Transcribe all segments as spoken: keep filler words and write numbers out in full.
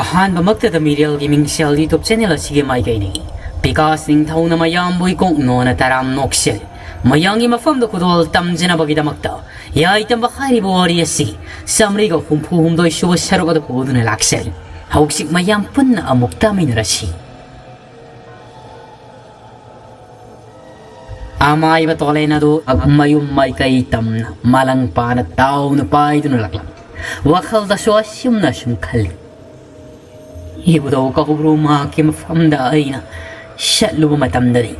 ꯑꯍꯥꯟꯕꯃꯛꯇꯗ ꯃꯤꯔꯦꯜꯒꯤ ꯃꯤꯡꯁꯦꯜ YouTube channel ꯑꯁꯤꯒꯤ ꯃꯥꯏꯀꯩꯗꯒꯤ ꯕꯤꯀꯥꯁ ꯅꯤꯡꯊꯧꯅ ꯃꯌꯥꯝꯕꯨ ꯏꯀꯣꯛ ꯅꯣꯟꯅ ꯇꯔꯥꯝ ꯅꯣꯛꯆꯔꯤ꯫ ꯃꯌꯥꯝꯒꯤ ꯃꯐꯝꯗ ꯈꯨꯗꯣꯜ ꯇꯝꯖꯅꯕꯒꯤꯗꯃꯛꯇ ꯌꯥꯏꯇꯝꯕ ꯍꯥꯏꯔꯤꯕ ꯋꯥꯔꯤ ꯑꯁꯤ ꯆꯥꯃꯔꯤꯒ ꯍꯨꯝꯐꯨ ꯍꯨꯝꯗꯣꯏ ꯁꯨꯕ ꯁꯔꯨꯛ ꯑꯗꯨ ꯄꯨꯗꯨꯅ ꯂꯥꯛꯆꯔꯤ꯫ ꯍꯧꯖꯤꯛ ꯃꯌꯥꯝ ꯄꯨꯟꯅ ꯑꯃꯨꯛ ꯇꯥꯃꯤꯟꯅꯔꯁꯤ꯫ ꯑꯃꯥꯏꯕ ꯇꯣꯂꯦꯟ ꯑꯗꯨ ꯃꯌꯨꯝ ꯃꯥꯏꯀꯩ ꯇꯝꯅ ꯃꯥꯂꯪ ꯄꯥꯅ ꯇꯥꯎꯅ ꯄꯥꯏꯗꯨꯅ ꯂꯥꯛꯂꯝꯃꯤ꯫ ꯋꯥꯈꯜꯗꯁꯨ ꯑꯁꯨꯝꯅ ꯁꯨꯝ ꯈꯜꯂꯤ, "ꯏꯕꯨꯙꯧ ꯀꯧꯕ꯭ꯔꯨ ꯃꯍꯥꯛꯀꯤ ꯃꯐꯝꯗ ꯑꯩꯅ ꯆꯠꯂꯨꯕ ꯃꯇꯝꯗꯗꯤ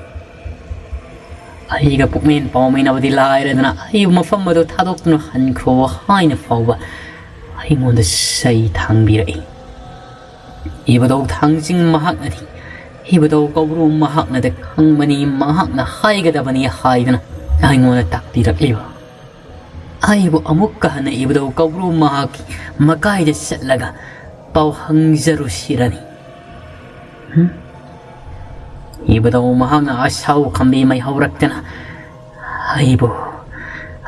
ꯑꯩꯒ ꯄꯨꯛꯃꯦꯟ ꯄꯥꯎꯃꯦꯟꯅꯕꯗꯤ ꯂꯥꯏꯔꯗꯅ ꯑꯩꯕꯨ ꯃꯐꯝ ꯑꯗꯨ ꯊꯥꯗꯣꯛꯇꯨꯅ ꯍꯟꯈ꯭ꯔꯣ" ꯍꯥꯏꯅ ꯐꯥꯎꯕ ꯑꯩꯉꯣꯟꯗ ꯆꯩ ꯊꯥꯡꯕꯤꯔꯛꯏ꯫ ꯏꯕꯨꯙꯧ ꯊꯥꯡꯖꯤꯡ ꯃꯍꯥꯛꯅꯗꯤ, ꯏꯕꯨꯙꯧ ꯀꯧꯕ꯭ꯔꯨ ꯃꯍꯥꯛꯅꯗꯤ ꯈꯪꯕꯅꯤ, ꯃꯍꯥꯛꯅ ꯍꯥꯏꯒꯗꯕꯅꯤ ꯍꯥꯏꯗꯨꯅ ꯑꯩꯉꯣꯟꯗ ꯇꯥꯛꯄꯤꯔꯛꯂꯤꯕ꯫ ꯑꯩꯕꯨ ꯑꯃꯨꯛꯀ ꯍꯟꯅ ꯏꯕꯨꯙꯧ ꯀꯧꯕ꯭ꯔꯨ ꯃꯍꯥꯛꯀꯤ ꯃꯀꯥꯏꯗ ꯆꯠꯂꯒ ꯄꯥꯎ ꯍꯪꯖꯔꯨꯁꯤꯔꯅꯤ꯫ ꯍꯨꯝ? ꯏꯕꯨꯙꯧ ꯃꯍꯥꯛꯅ ꯑꯁꯥꯎ ꯈꯝꯕꯤ ꯃꯩꯍꯧꯔꯛꯇꯅ ꯑꯩꯕꯨ,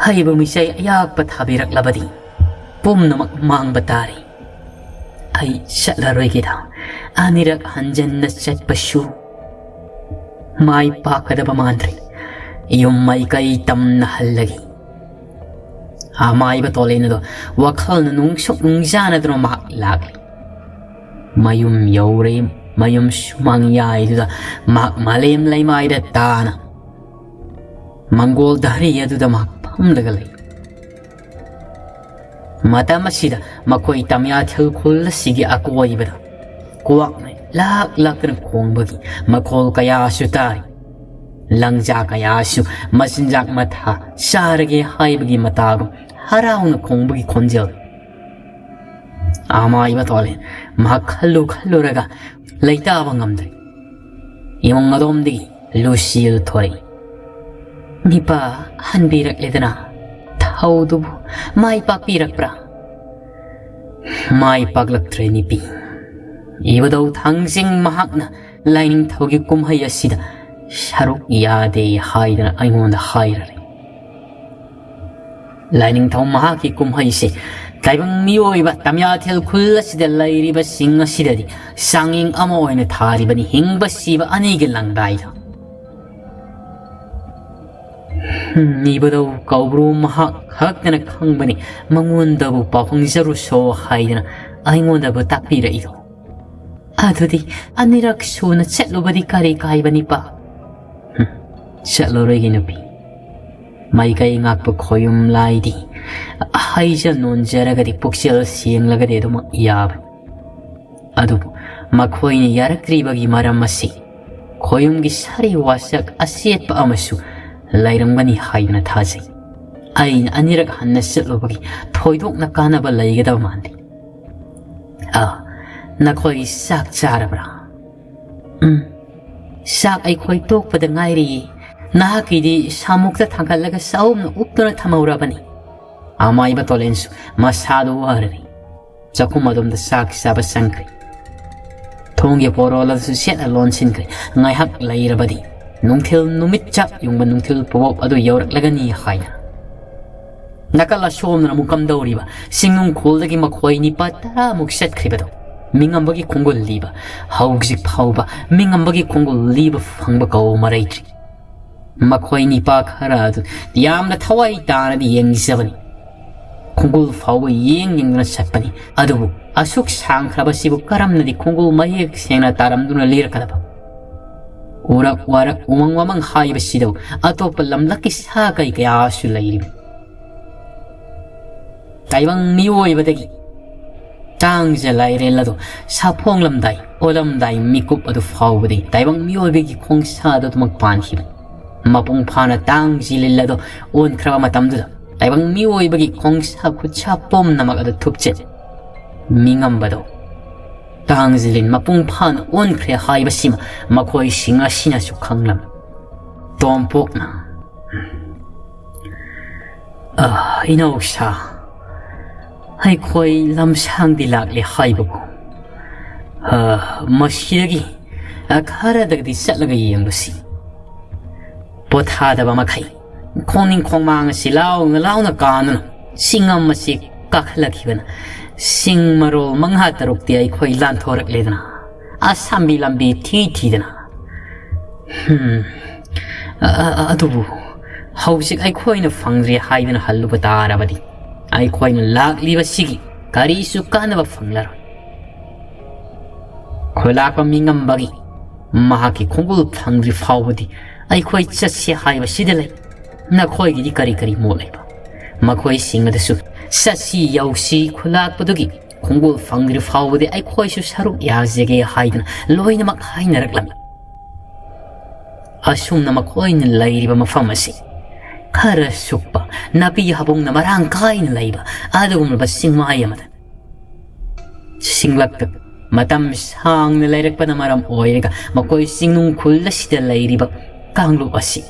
ꯑꯩꯕꯨ ꯃꯤꯆꯩ ꯑꯌꯥꯛꯄ ꯊꯥꯕꯤꯔꯛꯂꯕꯗꯤ ꯄꯨꯝꯅꯃꯛ ꯃꯥꯡꯕ ꯇꯥꯔꯦ꯫ ꯑꯩ ꯆꯠꯂꯔꯣꯏꯒꯦꯗ꯫ ꯑꯅꯤꯔꯛ ꯍꯟꯖꯟꯅ ꯆꯠꯄꯁꯨ ꯃꯥꯏ ꯄꯥꯛꯀꯗꯕ ꯃꯥꯟꯗ꯭ꯔꯦ꯫ ꯌꯨꯝ ꯃꯥꯏꯀꯩ ꯇꯝꯅ ꯍꯜꯂꯒꯦ꯫ ꯑꯃꯥꯏꯕ ꯇꯣꯂꯦꯟ ꯑꯗꯣ ꯋꯥꯈꯜꯅ ꯅꯨꯡꯁꯨꯛ ꯅꯨꯡꯖꯥꯅꯗꯨꯅ ꯃꯍꯥꯛ ꯂꯥꯛꯂꯤ꯫ ꯃꯌꯨꯝ ꯌꯧꯔꯦ꯫ ꯃꯌꯨꯝ ꯁꯨꯃꯥꯡ ꯌꯥꯏꯗꯨꯗ ꯃꯍꯥꯛ ꯃꯥꯂꯦꯝ ꯂꯩꯃꯥꯏꯗ ꯇꯥꯅ ꯃꯪꯒꯣꯜ ꯙꯔꯤ ꯑꯗꯨꯗ ꯃꯍꯥꯛ ꯐꯝꯂꯒ ꯂꯩ꯫ ꯃꯇꯝ ꯑꯁꯤꯗ ꯃꯈꯣꯏ ꯇꯝꯌꯥꯊꯦꯜ ꯈꯨꯜ ꯑꯁꯤꯒꯤ ꯑꯀꯣꯏꯕꯗ ꯀ꯭ꯋꯥꯛꯅ ꯂꯥꯛ ꯂꯥꯛꯇꯅ ꯈꯣꯡꯕꯒꯤ ꯃꯈꯣꯜ ꯀꯌꯥꯁꯨ ꯇꯥꯔꯤ꯫ ꯂꯪꯖꯥ ꯀꯌꯥꯁꯨ ꯃꯆꯤꯟꯖꯥꯛ ꯃꯊꯥ ꯆꯥꯔꯒꯦ ꯍꯥꯏꯕꯒꯤ ꯃꯇꯥꯒꯨꯝ ꯍꯔꯥꯎꯅ ꯈꯣꯡꯕꯒꯤ ꯈꯣꯟꯖꯦꯜ꯫ ꯑꯃꯥꯏꯕ ꯇꯣꯂꯦꯟ ꯃꯍꯥꯛ ꯈꯜꯂꯨ ꯈꯜꯂꯨꯔꯒ ꯂꯩꯇꯥꯕ ꯉꯝꯗ꯭ꯔꯦ꯫ ꯏꯃꯨꯡ ꯑꯗꯣꯝꯗꯒꯤ ꯂꯨꯁꯤꯜ ꯊꯣꯔꯛꯏ꯫ "ꯅꯤꯄꯥ ꯍꯟꯕꯤꯔꯛꯂꯦꯗꯅ, ꯊꯧꯗꯨꯕꯨ ꯃꯥꯏ ꯄꯥꯛꯄꯤꯔꯛꯄ꯭ꯔꯥ?" "ꯃꯥꯏ ꯄꯥꯛꯂꯛꯇ꯭ꯔꯦ ꯅꯤꯄꯤ꯫ ꯏꯕꯨꯙꯧ ꯊꯥꯡꯖꯤꯡ ꯃꯍꯥꯛꯅ ꯂꯥꯏꯅꯤꯡꯊꯧꯒꯤ ꯀꯨꯝꯍꯩ ꯑꯁꯤꯗ ꯁꯔꯨꯛ ꯌꯥꯗꯦ ꯍꯥꯏꯗꯅ ꯑꯩꯉꯣꯟꯗ ꯍꯥꯏꯔꯔꯦ꯫ ꯂꯥꯏꯅꯤꯡꯊꯧ ꯃꯍꯥꯛꯀꯤ ꯀꯨꯝꯍꯩꯁꯦ ꯇꯥꯏꯕꯪ ꯃꯤꯑꯣꯏꯕ ꯇꯝꯌꯥꯊꯦꯜ ꯈꯨꯜ ꯑꯁꯤꯗ ꯂꯩꯔꯤꯕꯁꯤꯡ ꯑꯁꯤꯗꯗꯤ ꯆꯥꯡꯌꯦꯡ ꯑꯃ ꯑꯣꯏꯅ ꯊꯥꯔꯤꯕꯅꯤ, ꯍꯤꯡꯕ ꯁꯤꯕ ꯑꯅꯤꯒꯤ ꯂꯪꯗꯥꯏꯗ꯫ ꯅꯤꯕꯗꯧ ꯀꯧꯕ꯭ꯔꯨ ꯃꯍꯥꯛ ꯈꯛꯇꯅ ꯈꯪꯕꯅꯤ, ꯃꯉꯣꯟꯗꯕꯨ ꯄꯥꯎ ꯍꯪꯖꯔꯨꯁꯣ ꯍꯥꯏꯗꯅ ꯑꯩꯉꯣꯟꯗꯕꯨ ꯇꯥꯛꯄꯤꯔꯛꯏꯗꯣ꯫ ꯑꯗꯨꯗꯤ ꯑꯅꯤꯔꯛ ꯁꯨꯅ ꯆꯠꯂꯨꯕꯗꯤ ꯀꯔꯤ ꯀꯥꯏꯕꯅꯤꯄꯥ? ꯍꯨꯝ, ꯆꯠꯂꯔꯣꯏꯒꯦ ꯅꯨꯄꯤ꯫ ꯃꯥꯏꯀꯩ ꯉꯥꯛꯄ ꯈꯣꯌꯨꯝ ꯂꯥꯏꯗꯤ ꯍꯩꯖ ꯅꯣꯟꯖꯔꯒꯗꯤ, ꯄꯨꯛꯆꯦꯜ ꯁꯦꯡꯂꯒꯗꯤ ꯑꯗꯨꯃꯛ ꯌꯥꯕꯅꯤ꯫ ꯑꯗꯨꯕꯨ ꯃꯈꯣꯏꯅ ꯌꯥꯔꯛꯇ꯭ꯔꯤꯕꯒꯤ ꯃꯔꯝ ꯑꯁꯤ ꯈꯣꯌꯨꯝꯒꯤ ꯁꯥꯔꯤ ꯋꯥꯁꯛ ꯑꯆꯦꯠꯄ ꯑꯃꯁꯨ ꯂꯩꯔꯝꯒꯅꯤ ꯍꯥꯏꯗꯨꯅ ꯊꯥꯖꯩ꯫ ꯑꯩꯅ ꯑꯅꯤꯔꯛ ꯍꯟꯅ ꯆꯠꯂꯨꯕꯒꯤ ꯊꯣꯏꯗꯣꯛꯅ ꯀꯥꯟꯅꯕ ꯂꯩꯒꯗꯕ ꯃꯥꯟꯗꯦ꯫ ꯑ, ꯅꯈꯣꯏ ꯆꯥꯛ ꯆꯥꯔꯕ꯭ꯔꯥ? ꯎꯝ, ꯆꯥꯛ ꯑꯩꯈꯣꯏ ꯇꯣꯛꯄꯗ ꯉꯥꯏꯔꯤꯌꯦ꯫ ꯅꯍꯥꯛꯀꯤꯗꯤ ꯁꯥꯃꯨꯛꯇ ꯊꯥꯡꯒꯠꯂꯒ ꯆꯥꯎꯝꯅ ꯎꯞꯇꯨꯅ ꯊꯝꯍꯧꯔꯕꯅꯤ꯫ ꯑꯃꯥꯏꯕ ꯇꯣꯂꯦꯟꯁꯨ ꯃꯁꯥꯗꯨ ꯋꯥꯔꯔꯤ꯫ ꯆꯥꯛꯈꯨꯝ ꯑꯗꯣꯝꯗ ꯆꯥꯛ ꯆꯥꯕ ꯆꯪꯈ꯭ꯔꯦ꯫ ꯊꯣꯡꯒꯤ ꯄꯣꯔꯣꯜ ꯑꯗꯨꯁꯨ ꯁꯦꯠꯅ ꯂꯣꯟꯁꯤꯟꯈ꯭ꯔꯦ꯫ ꯉꯥꯏꯍꯥꯛ ꯂꯩꯔꯕꯗꯤ ꯅꯨꯡꯊꯤꯜ ꯅꯨꯃꯤꯠ ꯆꯞ ꯌꯨꯡꯕ ꯅꯨꯡꯊꯤꯜ ꯄꯣꯞ ꯑꯗꯨ ꯌꯧꯔꯛꯂꯒꯅꯤ ꯍꯥꯏꯅ꯫ ꯅꯥꯀꯜ ꯑꯁꯣꯝꯗꯅ ꯑꯃꯨꯛ ꯀꯝꯗꯧꯔꯤꯕ ꯆꯤꯡꯅꯨꯡꯈꯣꯜꯗꯒꯤ ꯃꯈꯣꯏ ꯅꯤꯄꯥ ꯇꯔꯥꯃꯨꯛ ꯆꯠꯈ꯭ꯔꯤꯕꯗꯣ, ꯃꯤꯉꯝꯕꯒꯤ ꯈꯣꯡꯒꯨꯜ ꯂꯤꯕ ꯍꯧꯖꯤꯛ ꯐꯥꯎꯕ ꯃꯤꯉꯝꯕꯒꯤ ꯈꯣꯡꯒꯨꯜ ꯂꯤꯕ ꯐꯪꯕ ꯀꯧꯕ ꯃꯔꯩꯗ꯭ꯔꯤ꯫ ꯃꯈꯣꯏ ꯅꯤꯄꯥ ꯈꯔ ꯑꯗꯨ ꯌꯥꯝꯅ ꯊꯋꯥꯏ ꯇꯥꯅꯗꯤ ꯌꯦꯡꯖꯕꯅꯤ꯫ ꯈꯣꯡꯒꯨꯜ ꯐꯥꯎꯕ ꯌꯦꯡ ꯌꯦꯡꯗꯨꯅ ꯆꯠꯄꯅꯤ꯫ ꯑꯗꯨꯕꯨ ꯑꯁꯨꯛ ꯁꯥꯡꯈ꯭ꯔꯕꯁꯤꯕꯨ ꯀꯔꯝꯅꯗꯤ ꯈꯣꯡꯒꯨꯜ ꯃꯌꯦꯛ ꯁꯦꯡꯅ ꯇꯥꯔꯝꯗꯨꯅ ꯂꯤꯔꯛꯀꯗꯕ? ꯎꯔꯛ ꯋꯥꯔꯛ ꯎꯃꯪ ꯋꯥꯃꯪ ꯍꯥꯏꯕꯁꯤꯗꯕꯨ ꯑꯇꯣꯞꯄ ꯂꯝꯂꯛꯀꯤ ꯁꯥ ꯀꯩ ꯀꯌꯥꯁꯨ ꯂꯩꯔꯤꯕꯅꯤ꯫ ꯇꯥꯏꯕꯪ ꯃꯤꯑꯣꯏꯕꯗꯒꯤ ꯇꯥꯡꯖ ꯂꯥꯏꯔꯦꯜ ꯑꯗꯣ ꯁꯥꯐꯣꯡꯂꯝꯗꯥꯏ ꯑꯣꯜꯂꯝꯗꯥꯏ ꯃꯤꯀꯨꯞ ꯑꯗꯨ ꯐꯥꯎꯕꯗꯤ ꯇꯥꯏꯕꯪ ꯃꯤꯑꯣꯏꯕꯒꯤ ꯈꯣꯡꯁꯥꯗ ꯑꯗꯨꯃꯛ ꯄꯥꯟꯈꯤꯕꯅꯤ꯫ ꯃꯄꯨꯡ ꯐꯥꯅ ꯇꯥꯡꯖ ꯂꯤꯜ ꯑꯗꯣ ꯑꯣꯟꯈ꯭ꯔꯕ ꯃꯇꯝꯗꯨꯗ ꯇꯥꯏꯕꯪ ꯃꯤꯑꯣꯏꯕꯒꯤ ꯈꯣꯡꯁꯥ ꯈꯨꯠꯁꯥ ꯄꯨꯝꯅꯃꯛ ꯑꯗꯨ ꯊꯨꯞꯆꯠ ꯃꯤꯉꯝꯕꯗꯣ ꯇꯥꯡꯖ ꯂꯤꯜ ꯃꯄꯨꯡ ꯐꯥꯅ ꯑꯣꯟꯈ꯭ꯔꯦ ꯍꯥꯏꯕꯁꯤꯃ ꯃꯈꯣꯏꯁꯤꯡ ꯑꯁꯤꯅꯁꯨ ꯈꯪꯂꯝꯃꯤ꯫ ꯇꯣꯝꯄꯣꯛꯅ, "ꯑ, ꯏꯅꯧꯁꯥ, ꯑꯩꯈꯣꯏ ꯂꯝꯁꯥꯡꯗꯤ ꯂꯥꯛꯂꯦ ꯍꯥꯏꯕꯕꯨ, ꯑ, ꯃꯁꯤꯗꯒꯤ, ꯑ, ꯈꯔꯗꯒꯗꯤ ꯆꯠꯂꯒ ꯌꯦꯡꯂꯨꯁꯤ꯫ ꯄꯣꯊꯥꯗꯕ ꯃꯈꯩ ꯈꯣꯡꯅꯤꯡ ꯈꯣꯡꯃꯥꯡ ꯑꯁꯤ ꯂꯥꯎꯅ ꯂꯥꯎꯅ ꯀꯥꯟꯗꯨꯅ ꯆꯤꯡꯉꯝ ꯑꯁꯤ ꯀꯥꯈꯠꯂꯛꯈꯤꯕꯅ ꯁꯤꯡ ꯃꯔꯣꯜ ꯃꯉꯥ ꯇꯔꯨꯛꯇꯤ ꯑꯩꯈꯣꯏ ꯂꯥꯟꯊꯣꯔꯛꯂꯦꯗꯅ, ꯑꯁꯝꯕꯤ ꯂꯝꯕꯤ ꯊꯤ ꯊꯤꯗꯅ꯫ ꯍꯝ, ꯑ-, ꯑ-, ꯑꯗꯨꯕꯨ ꯍꯧꯖꯤꯛ ꯑꯩꯈꯣꯏꯅ ꯐꯪꯗ꯭ꯔꯦ ꯍꯥꯏꯗꯨꯅ ꯍꯜꯂꯨꯕ ꯇꯥꯔꯕꯗꯤ, ꯑꯩꯈꯣꯏꯅ ꯂꯥꯛꯂꯤꯕꯁꯤꯒꯤ ꯀꯔꯤꯁꯨ ꯀꯥꯟꯅꯕ ꯐꯪꯂꯔꯣꯏ꯫ ꯈꯨꯂꯥꯛꯄ ꯃꯤꯉꯝꯕꯒꯤ ꯃꯍꯥꯛꯀꯤ ꯈꯣꯡꯒꯨꯜ ꯐꯪꯗ꯭ꯔꯤ ꯐꯥꯎꯕꯗꯤ ꯑꯩꯈꯣꯏ ꯆꯠꯁꯤ ꯍꯥꯏꯕꯁꯤꯗ ꯂꯩ꯫ ꯅꯈꯣꯏꯒꯤꯗꯤ ꯀꯔꯤ ꯀꯔꯤ ꯃꯣꯠ ꯂꯩꯕ? ꯃꯈꯣꯏꯁꯤꯡ ꯑꯗꯨꯁꯨ ꯆꯠꯁꯤ ꯌꯧꯁꯤ, ꯈꯨꯂꯥꯛꯄꯗꯨꯒꯤ ꯈꯣꯡꯒꯨꯜ ꯐꯪꯗ꯭ꯔꯤ ꯐꯥꯎꯕꯗꯤ ꯑꯩꯈꯣꯏꯁꯨ ꯁꯔꯨꯛ ꯌꯥꯖꯒꯦ ꯍꯥꯏꯗꯨꯅ ꯂꯣꯏꯅꯃꯛ ꯍꯥꯏꯅꯔꯛꯂꯝꯃꯤ꯫ ꯑꯁꯨꯝꯅ ꯃꯈꯣꯏꯅ ꯂꯩꯔꯤꯕ ꯃꯐꯝ ꯑꯁꯤ ꯈꯔ ꯁꯨꯛꯄ, ꯅꯥꯄꯤ ꯍꯧꯕꯨꯡꯅ ꯃꯔꯥꯡ ꯀꯥꯏꯅ ꯂꯩꯕ ꯑꯗꯨꯒꯨꯝꯂꯕ ꯆꯤꯡꯃꯥꯏ ꯑꯃꯗ ꯁꯤꯡꯂꯛꯇ ꯃꯇꯝ ꯁꯥꯡꯅ ꯂꯩꯔꯛꯄꯅ ꯃꯔꯝ ꯑꯣꯏꯔꯒ ꯃꯈꯣꯏ ꯆꯤꯡꯅꯨꯡ ꯈꯨꯜ ꯑꯁꯤꯗ ꯂꯩꯔꯤꯕ ꯀꯥꯡꯂꯨꯞ ꯑꯁꯤ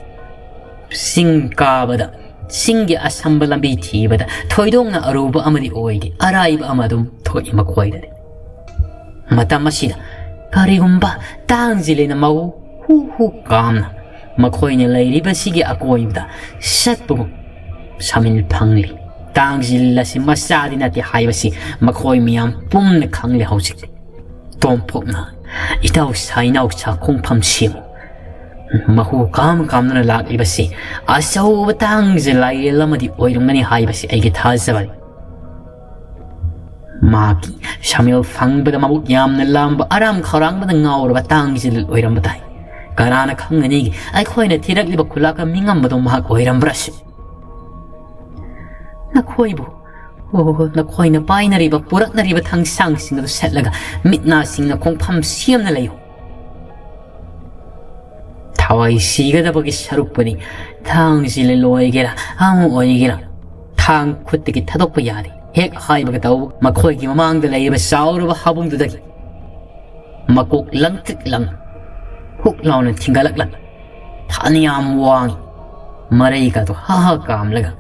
ꯆꯤꯡ ꯀꯥꯕꯗ, ꯆꯤꯡꯒꯤ ꯑꯁꯝꯕ ꯂꯝꯕꯤ ꯊꯤꯕꯗ ꯊꯣꯏꯗꯣꯛꯅ ꯑꯔꯨꯕ ꯑꯃꯗꯤ ꯑꯣꯏꯗꯦ, ꯑꯔꯥꯏꯕ ꯑꯃ ꯑꯗꯨꯝ ꯊꯣꯛꯏ ꯃꯈꯣꯏꯗꯗꯤ꯫ ꯃꯇꯝ ꯑꯁꯤꯗ ꯀꯔꯤꯒꯨꯝꯕ ꯇꯥꯡ ꯖꯤꯂꯤꯅ ꯃꯧ ꯍꯨ ꯍꯨ ꯀꯥꯝꯅ ꯃꯈꯣꯏꯅ ꯂꯩꯔꯤꯕꯁꯤꯒꯤ ꯑꯀꯣꯏꯕꯗ ꯆꯠꯄꯒꯨꯝ ꯁꯥꯃꯤꯜ ꯐꯪꯂꯤ꯫ ꯇꯥꯡ ꯖꯤꯜ ꯑꯁꯤ ꯃꯆꯥꯗꯤ ꯅꯠꯇꯦ ꯍꯥꯏꯕꯁꯤ ꯃꯈꯣꯏ ꯃꯤꯌꯥꯝ ꯄꯨꯝꯅ ꯈꯪꯂꯦ ꯍꯧꯖꯤꯛ꯫ ꯇꯣꯝꯄꯣꯛꯅ ꯏꯇꯥꯎ ꯁꯥꯏꯅꯥꯎ ꯆꯥꯛꯈꯣꯡꯐꯝ ꯁꯦꯝꯃꯨ꯫ ꯃꯍꯨ ꯀꯥꯝ ꯀꯥꯝꯗꯨꯅ ꯂꯥꯛꯂꯤꯕꯁꯤ ꯑꯆꯧꯕ ꯇꯥꯡ ꯖꯤꯜ ꯂꯥꯏꯔꯦꯜ ꯑꯃꯗꯤ ꯑꯣꯏꯔꯝꯒꯅꯤ ꯍꯥꯏꯕꯁꯤ ꯑꯩꯒꯤ ꯊꯥꯖꯕꯅꯤ꯫ ꯃꯍꯥꯛꯀꯤ ꯁꯥꯃꯤꯜ ꯐꯪꯕꯗ ꯃꯕꯨꯛ ꯌꯥꯝꯅ ꯂꯥꯝꯕ, ꯑꯔꯥꯝ ꯈꯧꯔꯥꯡꯕꯗ ꯉꯥꯎꯔꯕ ꯇꯥꯡ ꯖꯤꯜ ꯑꯣꯏꯔꯝꯕ ꯇꯥꯏ꯫ ꯀꯅꯥꯅ ꯈꯪꯒꯅꯤ, ꯑꯩꯈꯣꯏꯅ ꯊꯤꯔꯛꯂꯤꯕ ꯈꯨꯂꯥꯛꯄ ꯃꯤꯉꯝꯕꯗꯣ ꯃꯍꯥꯛ ꯑꯣꯏꯔꯝꯕ꯭ꯔꯁꯨ? ꯅꯈꯣꯏꯕꯨ, ꯑꯣ, ꯅꯈꯣꯏꯅ ꯄꯥꯏꯅꯔꯤꯕ, ꯄꯨꯔꯛꯅꯔꯤꯕ ꯊꯥꯡꯁꯥꯡꯁꯤꯡ ꯑꯗꯨ ꯁꯦꯠꯂꯒ ꯃꯤꯠ ꯅꯥꯁꯤꯡꯅ ꯈꯣꯡꯐꯝ ꯁꯦꯝꯅ ꯂꯩꯌꯨ꯫ ꯊꯋꯥꯏ ꯁꯤꯒꯗꯕꯒꯤ ꯁꯔꯨꯛꯄꯨꯗꯤ ꯊꯥꯡꯁꯤ ꯂꯣꯏꯒꯦꯔꯥ, ꯑꯃ ꯑꯣꯏꯒꯦꯔꯥ, ꯊꯥꯡ ꯈꯨꯠꯇꯒꯤ ꯊꯥꯗꯣꯛꯄ ꯌꯥꯗꯦ꯫ ꯍꯦꯛ ꯍꯥꯏꯕꯒ ꯇꯧꯕ, ꯃꯈꯣꯏꯒꯤ ꯃꯃꯥꯡꯗ ꯂꯩꯔꯤꯕ ꯆꯥꯎꯔꯕ ꯍꯥꯕꯨꯡꯗꯨꯗꯒꯤ ꯃꯀꯣꯛ ꯂꯪꯇ꯭ꯔꯤꯛ ꯂꯪ ꯍꯨꯛ ꯂꯥꯎꯅ ꯊꯤꯡꯒꯠꯂꯛꯂꯝꯃꯤ꯫ ꯐꯅꯌꯥꯝ ꯋꯥꯡꯏ꯫ ꯃꯔꯩꯒꯗꯣ ꯍꯥ ꯍꯥ ꯀꯥꯝꯂꯒ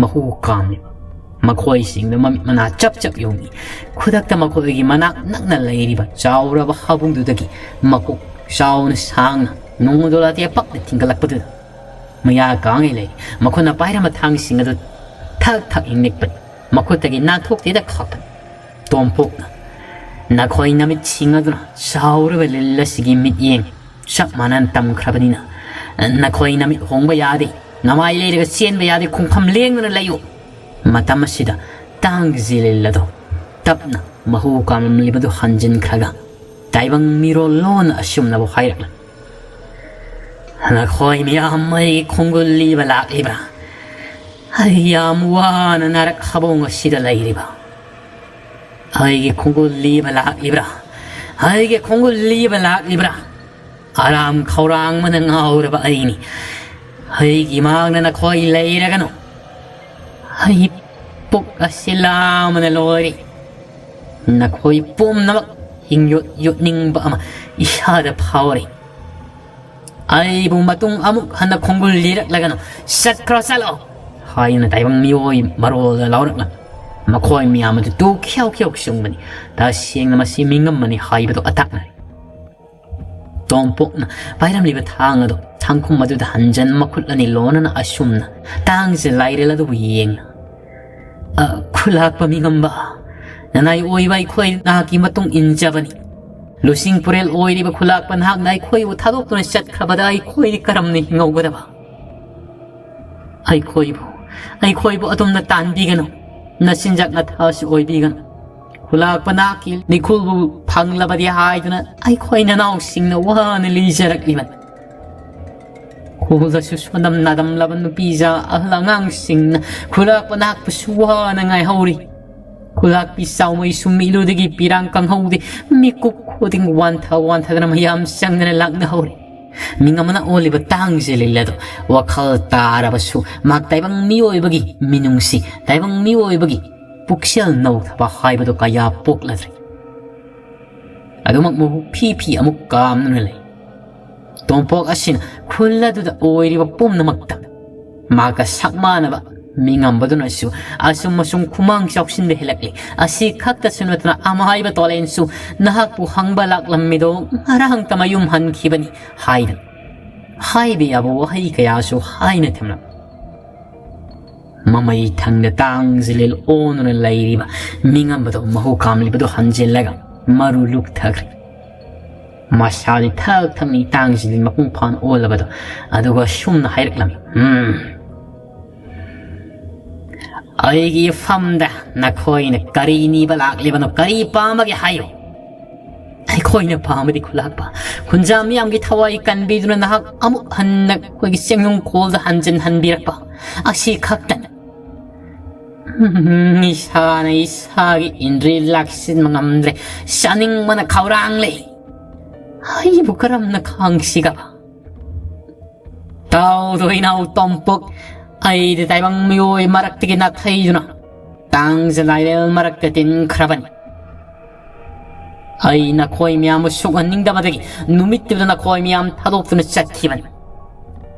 ꯃꯍꯨ ꯀꯥꯝꯂꯤꯕ ꯃꯈꯣꯏꯁꯤꯡꯗꯨ ꯃꯃꯤꯠ ꯃꯅꯥ ꯆꯞ ꯆꯞ ꯌꯨꯡꯏ꯫ ꯈꯨꯗꯛꯇ ꯃꯈꯣꯏꯒꯤ ꯃꯅꯥꯛ ꯅꯛꯅ ꯂꯩꯔꯤꯕ ꯆꯥꯎꯔꯕ ꯍꯥꯕꯨꯡꯗꯨꯗꯒꯤ ꯃꯀꯣꯛ ꯆꯥꯎꯅ ꯁꯥꯡꯅ ꯅꯣꯡꯃꯗꯣ ꯂꯥꯇꯦ ꯄꯛꯅ ꯊꯤꯡꯒꯠꯂꯛꯄꯗꯨꯗ ꯃꯌꯥ ꯀꯥꯡꯉꯩ ꯂꯩ꯫ ꯃꯈꯣꯏꯅ ꯄꯥꯏꯔꯝꯕ ꯊꯥꯡꯁꯤꯡ ꯑꯗꯨ ꯊꯛ ꯊꯛ ꯍꯦꯛ ꯅꯤꯛꯄꯅꯤ꯫ ꯃꯈꯨꯠꯇꯒꯤ ꯅꯥꯟꯊꯣꯛꯇꯦꯗ ꯈꯥꯛꯄꯅꯤ꯫ ꯇꯣꯝꯄꯣꯛꯅ, "ꯅꯈꯣꯏ ꯅꯃꯤꯠ ꯁꯤꯡ ꯑꯗꯨꯅ ꯁꯥꯎꯔꯕ ꯂꯤꯜ ꯑꯁꯤꯒꯤ ꯃꯤꯠꯌꯦꯡ ꯆꯞ ꯃꯥꯟꯅꯅ ꯇꯝꯈ꯭ꯔꯕꯅꯤꯅ, ꯅꯈꯣꯏ ꯅꯃꯤꯠ ꯍꯣꯡꯕ ꯌꯥꯗꯦ, ꯅꯃꯥꯏ ꯂꯩꯔꯒ ꯆꯦꯟꯕ ꯌꯥꯗꯦ, ꯈꯣꯡꯐꯝ ꯂꯦꯡꯗꯨꯅ ꯂꯩꯌꯨ"꯫ ꯃꯇꯝ ꯑꯁꯤꯗ ꯇꯥꯡꯒꯤ ꯂꯤꯜ ꯑꯗꯣ ꯇꯞꯅ ꯃꯍꯨ ꯀꯥꯝꯂꯝꯂꯤꯕꯗꯨ ꯍꯟꯖꯤꯟꯈ꯭ꯔꯒ ꯇꯥꯏꯕꯪ ꯃꯤꯔꯣꯜ ꯂꯣꯟꯅ ꯑꯁꯨꯝꯅꯕꯨ ꯍꯥꯏꯔꯛꯂꯝꯃꯤ: "ꯅꯈꯣꯏ ꯃꯤꯌꯥꯝ ꯑꯩꯒꯤ ꯈꯣꯡꯒꯨꯜ ꯂꯤꯕ ꯂꯥꯛꯂꯤꯕ꯭ꯔꯥ? ꯑꯩ ꯌꯥꯝ ꯋꯥꯅ ꯅꯥꯔꯛ ꯍꯕꯣꯡ ꯑꯁꯤꯗ ꯂꯩꯔꯤꯕ꯫ ꯑꯩꯒꯤ ꯈꯣꯡꯒꯨꯜ ꯂꯤꯕ ꯂꯥꯛꯂꯤꯕ꯭ꯔꯥ? ꯑꯩꯒꯤ ꯈꯣꯡꯒꯨꯜ ꯂꯤꯕ ꯂꯥꯛꯂꯤꯕ꯭ꯔꯥ? ꯑꯔꯥꯝ ꯈꯧꯔꯥꯡꯕꯅ ꯉꯥꯎꯔꯕ ꯑꯩꯅꯤ꯫ ꯑꯩꯒꯤ ꯃꯥꯡꯗ ꯅꯈꯣꯏ ꯂꯩꯔꯒꯅꯨ꯫ ꯑꯩ ꯄꯨꯛ ꯑꯁꯤ ꯂꯥꯝꯕꯅ ꯂꯣꯏꯔꯦ꯫ ꯅꯈꯣꯏ ꯄꯨꯝꯅꯃꯛ ꯍꯤꯡꯌꯣꯠ ꯌꯣꯠꯅꯤꯡꯕ ꯑꯃ ꯏꯁꯥꯗ ꯐꯥꯎꯔꯤ꯫ ꯑꯩꯕꯨ ꯃꯇꯨꯡ ꯑꯃꯨꯛ ꯍꯟꯅ ꯈꯣꯡꯒꯨꯜ ꯂꯤꯔꯛꯂꯒꯅꯨ꯫ ꯆꯠꯈ꯭ꯔꯣ, ꯆꯠꯂꯣ!" ꯍꯥꯏꯅ ꯇꯥꯏꯕꯪ ꯃꯤꯑꯣꯏ ꯃꯔꯣꯜꯗ ꯂꯥꯎꯔꯛꯂꯝꯃꯤ꯫ ꯃꯈꯣꯏ ꯃꯌꯥꯝ ꯑꯗꯨ ꯇꯨ ꯈ꯭ꯌꯧ ꯈ꯭ꯌꯧ ꯆꯨꯡꯕꯅꯤ꯫ ꯇꯁꯦꯡꯅ ꯃꯁꯤ ꯃꯤꯉꯝꯕꯅꯤ ꯍꯥꯏꯕꯗꯨ ꯑꯇꯥꯛꯅꯔꯦ꯫ ꯇꯣꯝꯄꯣꯛꯅ ꯄꯥꯏꯔꯝꯂꯤꯕ ꯊꯥꯡ ꯑꯗꯨ ꯊꯥꯡꯈꯨꯝ ꯑꯗꯨꯗ ꯍꯟꯖꯟ, ꯃꯈꯨꯠ ꯑꯅꯤ ꯂꯣꯟꯅꯅ ꯑꯁꯨꯝꯅ ꯇꯥꯡꯖ ꯂꯥꯏꯔꯦꯜ ꯑꯗꯨꯕꯨ ꯌꯦꯡꯅ, "ꯑ, ꯈꯨꯂꯥꯛꯄ ꯃꯤꯉꯝꯕ, ꯅꯅꯥꯏ ꯑꯣꯏꯕ ꯑꯩꯈꯣꯏ ꯅꯍꯥꯛꯀꯤ ꯃꯇꯨꯡ ꯏꯟꯖꯕꯅꯤ꯫ ꯂꯨꯆꯤꯡ ꯄꯨꯔꯦꯜ ꯑꯣꯏꯔꯤꯕ ꯈꯨꯂꯥꯛꯄ ꯅꯍꯥꯛꯅ ꯑꯩꯈꯣꯏꯕꯨ ꯊꯥꯗꯣꯛꯇꯨꯅ ꯆꯠꯈ꯭ꯔꯕꯗ ꯑꯩꯈꯣꯏꯗꯤ ꯀꯔꯝꯅ ꯍꯤꯡꯍꯧꯒꯗꯕ? ꯑꯩꯈꯣꯏꯕꯨ, ꯑꯩꯈꯣꯏꯕꯨ ꯑꯗꯨꯝꯅ ꯇꯥꯟꯕꯤꯒꯅꯨ꯫ ꯅꯆꯤꯟꯖꯥꯛ ꯅꯊꯥꯁꯨ ꯑꯣꯏꯕꯤꯒꯅꯨ꯫ ꯈꯨꯂꯥꯛꯄ ꯅꯍꯥꯛꯀꯤ ꯂꯤꯈꯨꯜꯕꯨ ꯐꯪꯂꯕꯗꯤ ꯍꯥꯏꯗꯨꯅ ꯑꯩꯈꯣꯏ ꯅꯅꯥꯎꯁꯤꯡꯅ ꯋꯥꯅ ꯂꯤꯖꯔꯛꯂꯤꯕꯅꯤ꯫ ꯈꯨꯜꯗꯁꯨ ꯁꯣꯟꯗꯝ ꯅꯥꯗꯝꯂꯕ ꯅꯨꯄꯤꯖꯥ ꯑꯍꯜ ꯑꯉꯥꯡꯁꯤꯡꯅ ꯈꯨꯂꯥꯛꯄ ꯅꯍꯥꯛꯄꯨꯁꯨ ꯋꯥꯅ ꯉꯥꯏꯍꯧꯔꯤ꯫ ꯈꯨꯂꯥꯛꯄꯤ ꯆꯥꯎꯃꯩ ꯁꯨꯝꯃꯤꯂꯨꯗꯒꯤ ꯄꯤꯔꯥꯡ ꯀꯪꯍꯧꯗꯦ꯫ ꯃꯤꯀꯨꯞ ꯈꯨꯗꯤꯡ ꯋꯥꯟꯊ ꯋꯥꯟꯊꯗꯅ ꯃꯌꯥꯝ ꯆꯪꯗꯅ ꯂꯥꯛꯅꯍꯧꯔꯦ꯫ ꯃꯤꯡ ꯑꯃꯅ ꯑꯣꯜꯂꯤꯕ ꯇꯥꯡꯖ ꯂꯤꯜ ꯑꯗꯣ ꯋꯥꯈꯜ ꯇꯥꯔꯕꯁꯨ ꯃꯍꯥꯛ ꯇꯥꯏꯕꯪ ꯃꯤꯑꯣꯏꯕꯒꯤ ꯃꯤꯅꯨꯡꯁꯤ, ꯇꯥꯏꯕꯪ ꯃꯤꯑꯣꯏꯕꯒꯤ ꯄꯨꯛꯆꯦꯜ ꯅꯧꯊꯕ ꯍꯥꯏꯕꯗꯨ ꯀꯌꯥ ꯄꯣꯛꯂꯗ꯭ꯔꯦ꯫ ꯑꯗꯨꯃꯛ ꯃꯕꯨꯛ ꯐꯤ ꯐꯤ ꯑꯃꯨꯛ ꯀꯥꯝꯗꯨꯅ ꯂꯩ꯫ ꯇꯣꯝꯄꯣꯛ ꯑꯁꯤꯅ ꯈꯨꯜ ꯑꯗꯨꯗ ꯑꯣꯏꯔꯤꯕ ꯄꯨꯝꯅꯃꯛꯇ ꯃꯍꯥꯛꯀ ꯁꯛ ꯃꯥꯟꯅꯕ ꯃꯤꯉꯝꯕꯗꯨꯅꯁꯨ ꯑꯁꯨꯝ ꯑꯁꯨꯝ ꯈꯨꯃꯥꯡ ꯆꯥꯎꯁꯤꯟꯕ ꯍꯦꯜꯂꯛꯂꯤ꯫ ꯑꯁꯤ ꯈꯛꯇꯁꯨ ꯅꯠꯇꯅ ꯑꯃꯥꯏꯕ ꯇꯣꯂꯦꯟꯁꯨ ꯅꯍꯥꯛꯄꯨ ꯍꯪꯕ ꯂꯥꯛꯂꯝꯃꯤꯗꯣ ꯉꯔꯥꯡꯇ ꯃꯌꯨꯝ ꯍꯟꯈꯤꯕꯅꯤ ꯍꯥꯏꯗꯅ ꯍꯥꯏꯕ ꯌꯥꯕ ꯋꯥꯍꯩ ꯀꯌꯥꯁꯨ ꯍꯥꯏꯅ ꯊꯝꯂꯝꯃꯤ꯫ ꯃꯃꯩ ꯊꯪꯗ ꯇꯥꯡꯖꯂꯤꯜ ꯑꯣꯟꯗꯨꯅ ꯂꯩꯔꯤꯕ ꯃꯤꯉꯝꯕꯗꯣ ꯃꯍꯨ ꯀꯥꯝꯂꯤꯕꯗꯣ ꯍꯟꯖꯤꯜꯂꯒ ꯃꯔꯨ ꯂꯨꯛꯊꯈ꯭ꯔꯦ꯫ ꯃꯁꯥꯗꯤ ꯊꯛ ꯊꯛꯅ ꯇꯥꯡꯖꯂꯤꯜ ꯃꯄꯨꯡ ꯐꯥꯅ ꯑꯣꯜꯂꯕꯗꯣ, ꯑꯗꯨꯒ ꯁꯨꯝꯅ ꯍꯥꯏꯔꯛꯂꯝꯃꯤ, "ꯎꯝ, ꯑꯩꯒꯤ ꯏꯐꯝꯗ ꯅꯈꯣꯏꯅ ꯀꯔꯤ ꯅꯤꯕ ꯂꯥꯛꯂꯤꯕꯅꯣ? ꯀꯔꯤ ꯄꯥꯝꯕꯒꯦ ꯍꯥꯏꯌꯨ?" "ꯑꯩꯈꯣꯏꯅ ꯄꯥꯝꯕꯗꯤ ꯈꯨꯂꯥꯛꯄ, ꯈꯨꯟꯖꯥ ꯃꯤꯌꯥꯝꯒꯤ ꯊꯋꯥꯏ ꯀꯟꯕꯤꯗꯨꯅ ꯅꯍꯥꯛ ꯑꯃꯨꯛ ꯍꯟꯅ ꯑꯩꯈꯣꯏꯒꯤ ꯆꯦꯡꯅꯨꯡ ꯀꯣꯜꯗ ꯍꯟꯖꯤꯟꯍꯟꯕꯤꯔꯛꯄ, ꯑꯁꯤ ꯈꯛꯇꯅꯤ꯫ ꯏꯁꯥꯅ ꯏꯁꯥꯒꯤ ꯏꯟꯗ꯭ꯔꯤ ꯂꯥꯛꯁꯤꯟꯕ ꯉꯝꯗ꯭ꯔꯦ꯫ ꯆꯥꯅꯤꯡꯕꯅ ꯈꯧꯔꯥꯡꯂꯦ꯫ ꯑꯩꯕꯨ ꯀꯔꯝꯅ ꯈꯥꯡꯁꯤꯒꯕ?" "ꯇꯥꯎꯗꯣ ꯏꯅꯥꯎ ꯇꯣꯝꯄꯣꯛ, ꯑꯩꯗꯤ ꯇꯥꯏꯕꯪ ꯃꯤꯑꯣꯏ ꯃꯔꯛꯇꯒꯤ ꯅꯥꯊꯩꯗꯨꯅ ꯇꯥꯡꯖ ꯂꯥꯏꯔꯦꯜ ꯃꯔꯛꯇ ꯇꯤꯟꯈ꯭ꯔꯕꯅꯤ꯫ ꯑꯩ ꯅꯈꯣꯏ ꯃꯌꯥꯝꯕꯨ ꯁꯣꯛꯍꯟꯅꯤꯡꯗꯕꯗꯒꯤ ꯅꯨꯃꯤꯠꯇꯨꯗ ꯅꯈꯣꯏ ꯃꯌꯥꯝ ꯊꯥꯗꯣꯛꯇꯨꯅ ꯆꯠꯈꯤꯕꯅꯤ꯫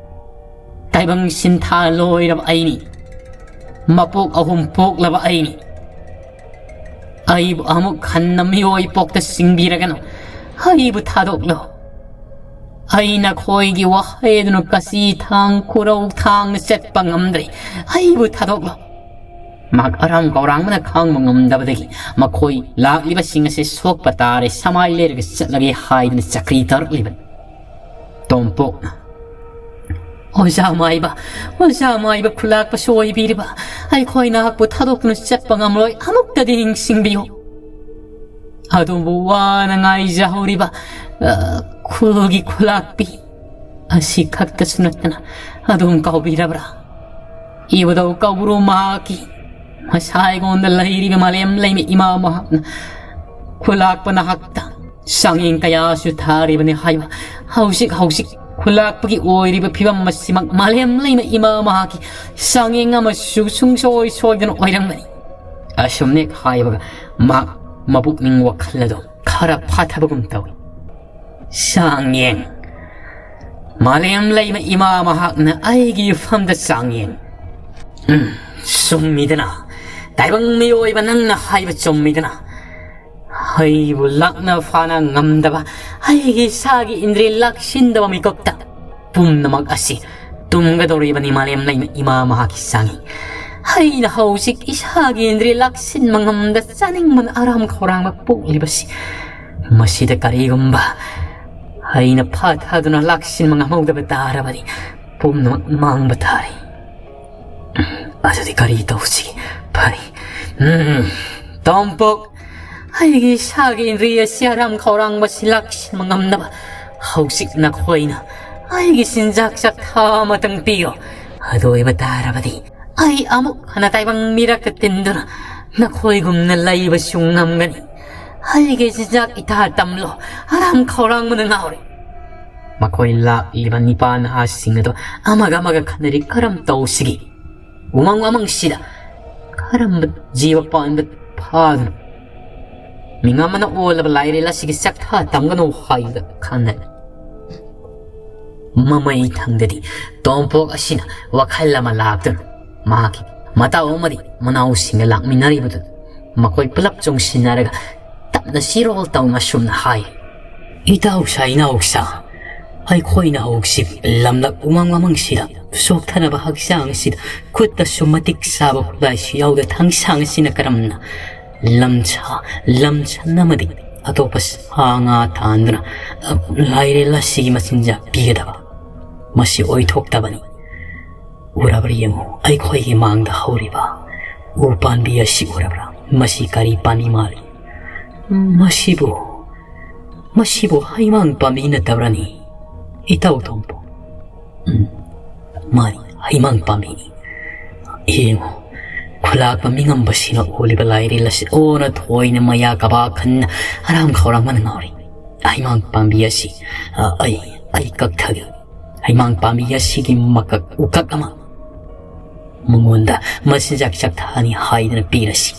ꯇꯥꯏꯕꯪ ꯁꯤꯟꯊꯥ ꯂꯣꯏꯔꯕ ꯑꯩꯅꯤ꯫ ꯃꯄꯣꯛ ꯑꯍꯨꯝ ꯄꯣꯛꯂꯕ ꯑꯩꯅꯤ꯫ ꯑꯩꯕꯨ ꯑꯃꯨꯛ ꯍꯟꯅ ꯃꯤꯑꯣꯏ ꯄꯣꯛꯇ ꯁꯤꯡꯕꯤꯔꯒꯅꯨ꯫ ꯑꯩꯕꯨ ꯊꯥꯗꯣꯛꯂꯣ꯫ ꯑꯩ ꯅꯈꯣꯏꯒꯤ ꯋꯥꯍꯩ ꯑꯗꯨꯅ ꯀꯁꯤ ꯊꯥꯡ, ꯈꯨꯔꯧ ꯊꯥꯡꯅ ꯆꯠꯄ ꯉꯝꯗ꯭ꯔꯦ꯫ ꯑꯩꯕꯨ ꯊꯥꯗꯣꯛꯂꯣ꯫" ꯃꯍꯥꯛ ꯑꯔꯥꯝ ꯀꯧꯔꯥꯡꯕꯅ ꯈꯥꯡꯕ ꯉꯝꯗꯕꯗꯒꯤ ꯃꯈꯣꯏ ꯂꯥꯛꯂꯤꯕꯁꯤꯡ ꯑꯁꯤ ꯁꯣꯛꯄ ꯇꯥꯔꯦ, ꯁꯃꯥꯏ ꯂꯩꯔꯒ ꯆꯠꯂꯒꯦ ꯍꯥꯏꯗꯨꯅ ꯆꯀ꯭ꯔꯤ ꯇꯧꯔꯛꯂꯤꯕꯅꯤ꯫ ꯇꯣꯝꯄꯣꯛꯅ, "ꯑꯣꯖꯥ ꯃꯥꯏꯕ, ꯑꯣꯖꯥ ꯃꯥꯏꯕ, ꯈꯨꯂꯥꯛꯄꯁꯨ ꯑꯣꯏꯕꯤꯔꯤꯕ ꯑꯩꯈꯣꯏ ꯅꯍꯥꯛꯄꯨ ꯊꯥꯗꯣꯛꯇꯨꯅ ꯆꯠꯄ ꯉꯝꯂꯣꯏ, ꯑꯃꯨꯛꯇꯗꯤ ꯅꯤꯡꯁꯤꯡꯕꯤꯌꯨ꯫ ꯑꯗꯣꯝꯕꯨ ꯋꯥꯅ ꯉꯥꯏꯖꯍꯧꯔꯤꯕ, ꯑ, ꯈꯨꯜꯒꯤ ꯈꯨꯂꯥꯛꯄꯤ ꯑꯁꯤ ꯈꯛꯇꯁꯨ ꯅꯠꯇꯅ ꯑꯗꯣꯝ ꯀꯥꯎꯕꯤꯔꯕ꯭ꯔꯥ? ꯏꯕꯨꯙꯧ ꯀꯧꯕ꯭ꯔꯨ ꯃꯍꯥꯛꯀꯤ ꯃꯁꯥ ꯑꯩꯉꯣꯟꯗ ꯂꯩꯔꯤꯕ ꯃꯥꯂꯦꯝ ꯂꯩꯃ ꯏꯃꯥ ꯃꯍꯥꯛꯅ ꯈꯨꯂꯥꯛꯄ ꯅꯍꯥꯛꯇ ꯆꯥꯡꯌꯦꯡ ꯀꯌꯥꯁꯨ ꯊꯥꯔꯤꯕꯅꯤ ꯍꯥꯏꯕ꯫ ꯍꯧꯖꯤꯛ ꯍꯧꯖꯤꯛ ꯈꯨꯂꯥꯛꯄꯒꯤ ꯑꯣꯏꯔꯤꯕ ꯐꯤꯕꯝ ꯑꯁꯤꯃꯛ ꯃꯥꯂꯦꯝ ꯂꯩꯃ ꯏꯃꯥ ꯃꯍꯥꯛꯀꯤ ꯆꯥꯡꯌꯦꯡ ꯑꯃꯁꯨ ꯁꯨꯡꯁꯣꯏ ꯁꯣꯏꯗꯅ ꯑꯣꯏꯔꯝꯒꯅꯤ꯫" ꯑꯁꯨꯝꯅ ꯍꯦꯛ ꯍꯥꯏꯕꯒ ꯃꯍꯥꯛ ꯃꯄꯨꯛꯅꯤꯡ ꯋꯥꯈꯜ ꯑꯗꯨ ꯈꯔ ꯐꯥꯊꯕꯒꯨꯝ ꯇꯧꯏ꯫ "ꯆꯥꯡꯌꯦꯡ? ꯃꯥꯂꯦꯝ ꯂꯩꯃ ꯏꯃꯥ ꯃꯍꯥꯛꯅ ꯑꯩꯒꯤ ꯏꯐꯝꯗ ꯆꯥꯡꯌꯦꯡ? ꯎꯝ, ꯆꯨꯝꯃꯤꯗꯅ, ꯇꯥꯏꯕꯪ ꯃꯤꯑꯣꯏꯕ, ꯅꯪꯅ ꯍꯥꯏꯕ ꯆꯨꯝꯃꯤꯗꯅ꯫ ꯑꯩꯕꯨ ꯂꯥꯛꯅ ꯐꯥꯅ ꯉꯝꯗꯕ, ꯑꯩꯒꯤ ꯏꯁꯥꯒꯤ ꯏꯟꯗ꯭ꯔꯤ ꯂꯥꯛꯁꯤꯟꯗꯕ ꯃꯤꯀꯨꯞꯇ ꯄꯨꯝꯅꯃꯛ ꯑꯁꯤ ꯇꯨꯝꯒꯗꯧꯔꯤꯕꯅꯤ ꯃꯥꯂꯦꯝ ꯂꯩꯃ ꯏꯃꯥ ꯃꯍꯥꯛꯀꯤ ꯆꯥꯡꯌꯦꯡ꯫ ꯑꯩꯅ ꯍꯧꯖꯤꯛ ꯏꯁꯥꯒꯤ ꯏꯟꯗ꯭ꯔꯤ ꯂꯥꯛꯁꯤꯟꯕ ꯉꯝꯗ ꯆꯥꯅꯤꯡꯕꯅ ꯑꯔꯥꯝ ꯈꯧꯔꯥꯡꯕ ꯄꯣꯛꯂꯤꯕꯁꯤ, ꯃꯁꯤꯗ ꯀꯔꯤꯒꯨꯝꯕ ꯑꯩꯅ ꯐꯥꯊꯗꯨꯅ ꯂꯥꯛꯁꯤꯟꯕ ꯉꯝꯍꯧꯗꯕ ꯇꯥꯔꯕꯗꯤ ꯄꯨꯝꯅꯃꯛ ꯃꯥꯡꯕ ꯇꯥꯔꯦ꯫ ꯑꯗꯨꯗꯤ ꯀꯔꯤ ꯇꯧꯁꯤꯒꯦ? ꯐꯔꯦ, ꯎꯝ, ꯇꯣꯝꯄꯣꯛ, ꯑꯩꯒꯤ ꯏꯁꯥꯒꯤ ꯏꯟꯗ꯭ꯔꯤ ꯑꯁꯤ ꯑꯔꯥꯝ ꯈꯧꯔꯥꯡꯕꯁꯤ ꯂꯥꯛꯁꯤꯟꯕ ꯉꯝꯅꯕ ꯍꯧꯖꯤꯛ ꯅꯈꯣꯏꯅ ꯑꯩꯒꯤ ꯆꯤꯟꯖꯥꯛ ꯆꯥꯛꯊꯥ ꯑꯃꯇꯪ ꯄꯤꯌꯣ꯫ ꯑꯗꯨ ꯑꯣꯏꯕ ꯇꯥꯔꯕꯗꯤ ꯑꯩ ꯑꯃꯨꯛ ꯍꯟꯅ ꯇꯥꯏꯕꯪ ꯃꯤꯔꯛꯇ ꯇꯤꯟꯗꯨꯅ ꯅꯈꯣꯏꯒꯨꯝꯅ ꯂꯩꯕꯁꯨ ꯉꯝꯒꯅꯤ꯫ ꯑꯩꯒꯤ ꯆꯤꯟꯖꯥꯛ ꯏꯇꯥ ꯇꯝꯂꯣ, ꯑꯔꯥꯝ ꯈꯧꯔꯥꯡꯕꯅ ꯉꯥꯎꯔꯦ꯫ ꯃꯈꯣꯏ ꯂꯥꯛꯂꯤꯕ ꯅꯤꯄꯥ ꯅꯍꯥꯁꯤꯡ ꯑꯗꯨ ꯑꯃꯒ ꯑꯃꯒ ꯈꯟꯅꯔꯤ, ꯀꯔꯝ ꯇꯧꯁꯤꯒꯦ? ꯎꯃꯪ ꯋꯥꯃꯪꯁꯤꯗ ꯀꯔꯝꯕ ꯖꯤꯕ ꯄꯥꯟꯕ ꯐꯥꯗꯨꯅ ꯃꯤꯉꯝ ꯑꯃꯅ ꯑꯣꯜꯂꯕ ꯂꯥꯏꯔꯦꯜ ꯑꯁꯤꯒꯤ ꯆꯥꯛꯊꯥ ꯇꯝꯒꯅꯨ ꯍꯥꯏꯕꯗ ꯈꯟꯅꯔꯤ꯫ ꯃꯃꯩ ꯊꯪꯗꯗꯤ ꯇꯣꯝꯄꯣꯛ ꯑꯁꯤꯅ ꯋꯥꯈꯜ ꯑꯃ ꯂꯥꯛꯇꯨꯅ ꯃꯍꯥꯛꯀꯤ ꯃꯇꯥꯎ ꯑꯃꯗꯤ ꯃꯅꯥꯎꯁꯤꯡꯒ ꯂꯥꯛꯃꯤꯟꯅꯔꯤꯕꯗꯨ ꯃꯈꯣꯏ ꯄꯨꯂꯞ ꯆꯣꯡꯁꯤꯟꯅꯔꯒ ꯇꯞꯅ ꯆꯤꯔꯣꯜ ꯇꯧꯅ ꯑꯁꯨꯝꯅ ꯍꯥꯏ, "ꯏꯇꯥꯎꯁꯥ, ꯏꯅꯥꯎꯁꯥ, ꯑꯩꯈꯣꯏꯅ ꯍꯧꯖꯤꯛ ꯂꯝꯂꯛ ꯎꯃꯪ ꯋꯥꯃꯪꯁꯤꯗ ꯆꯣꯛꯊꯅꯕ ꯍꯛꯆꯥꯡ ꯑꯁꯤꯗ ꯈꯨꯠꯇꯁꯨ ꯃꯇꯤꯛ ꯆꯥꯕ ꯈꯨꯠꯂꯥꯏꯁꯨ ꯌꯥꯎꯗ ꯊꯥꯡꯁꯥꯡ ꯑꯁꯤꯅ ꯀꯔꯝꯅ ꯂꯝꯁꯥ, ꯂꯝꯁꯟ ꯑꯃꯗꯤ ꯑꯇꯣꯞꯄ ꯁꯥ ꯉꯥ ꯇꯥꯟꯗꯨꯅ, ꯑ, ꯂꯥꯏꯔꯦꯜ ꯑꯁꯤꯒꯤ ꯃꯆꯤꯟꯖꯥꯛ ꯄꯤꯒꯗꯕ? ꯃꯁꯤ ꯑꯣꯏꯊꯣꯛꯇꯕꯅꯤ꯫ ꯎꯔꯕ꯭ꯔꯥ ꯌꯦꯡꯉꯨ, ꯑꯩꯈꯣꯏꯒꯤ ꯃꯥꯡꯗ ꯍꯧꯔꯤꯕ ꯎ ꯄꯥꯝꯕꯤ ꯑꯁꯤ ꯎꯔꯕ꯭ꯔꯥ? ꯃꯁꯤ ꯀꯔꯤ ꯄꯥꯝꯕꯤ ꯃꯥꯜꯂꯤ? ꯃꯁꯤꯕꯨ, ꯃꯁꯤꯕꯨ ꯍꯩꯃꯥꯡ ꯄꯥꯝꯕꯤ ꯅꯠꯇꯕ꯭ꯔꯅꯤ? ꯏꯇꯥꯎ ꯇꯣꯝꯄꯣ?" "ꯎꯝ, ꯃꯥꯅꯤ, ꯍꯩꯃꯥꯡ ꯄꯥꯝꯕꯤꯅꯤ꯫ ꯌꯦꯡꯉꯨ, ꯈꯨꯂꯥꯛꯄ ꯃꯤꯉꯝꯕꯁꯤꯅ ꯑꯣꯜꯂꯤꯕ ꯂꯥꯏꯔꯦꯜ ꯑꯁꯤ ꯑꯣꯟꯅ ꯊꯣꯏꯅ ꯃꯌꯥ ꯀꯕꯥ ꯈꯟꯅ ꯑꯔꯥꯝ ꯈꯧꯔꯥꯡꯕꯅ ꯉꯥꯎꯔꯤ꯫ ꯍꯩꯃꯥꯡ ꯄꯥꯝꯕꯤ ꯑꯁꯤ, ꯑ, ꯑꯩ, ꯑꯩ ꯀꯛꯊꯒꯦ꯫ ꯍꯩꯃꯥꯡ ꯄꯥꯝꯕꯤ ꯑꯁꯤꯒꯤ ꯃꯀꯛ ꯎꯀꯛ ꯑꯃ ꯃꯉꯣꯟꯗ ꯃꯆꯤꯟꯖꯥꯛ ꯆꯥꯛꯊꯥꯅꯤ ꯍꯥꯏꯗꯨꯅ ꯄꯤꯔꯁꯤ꯫"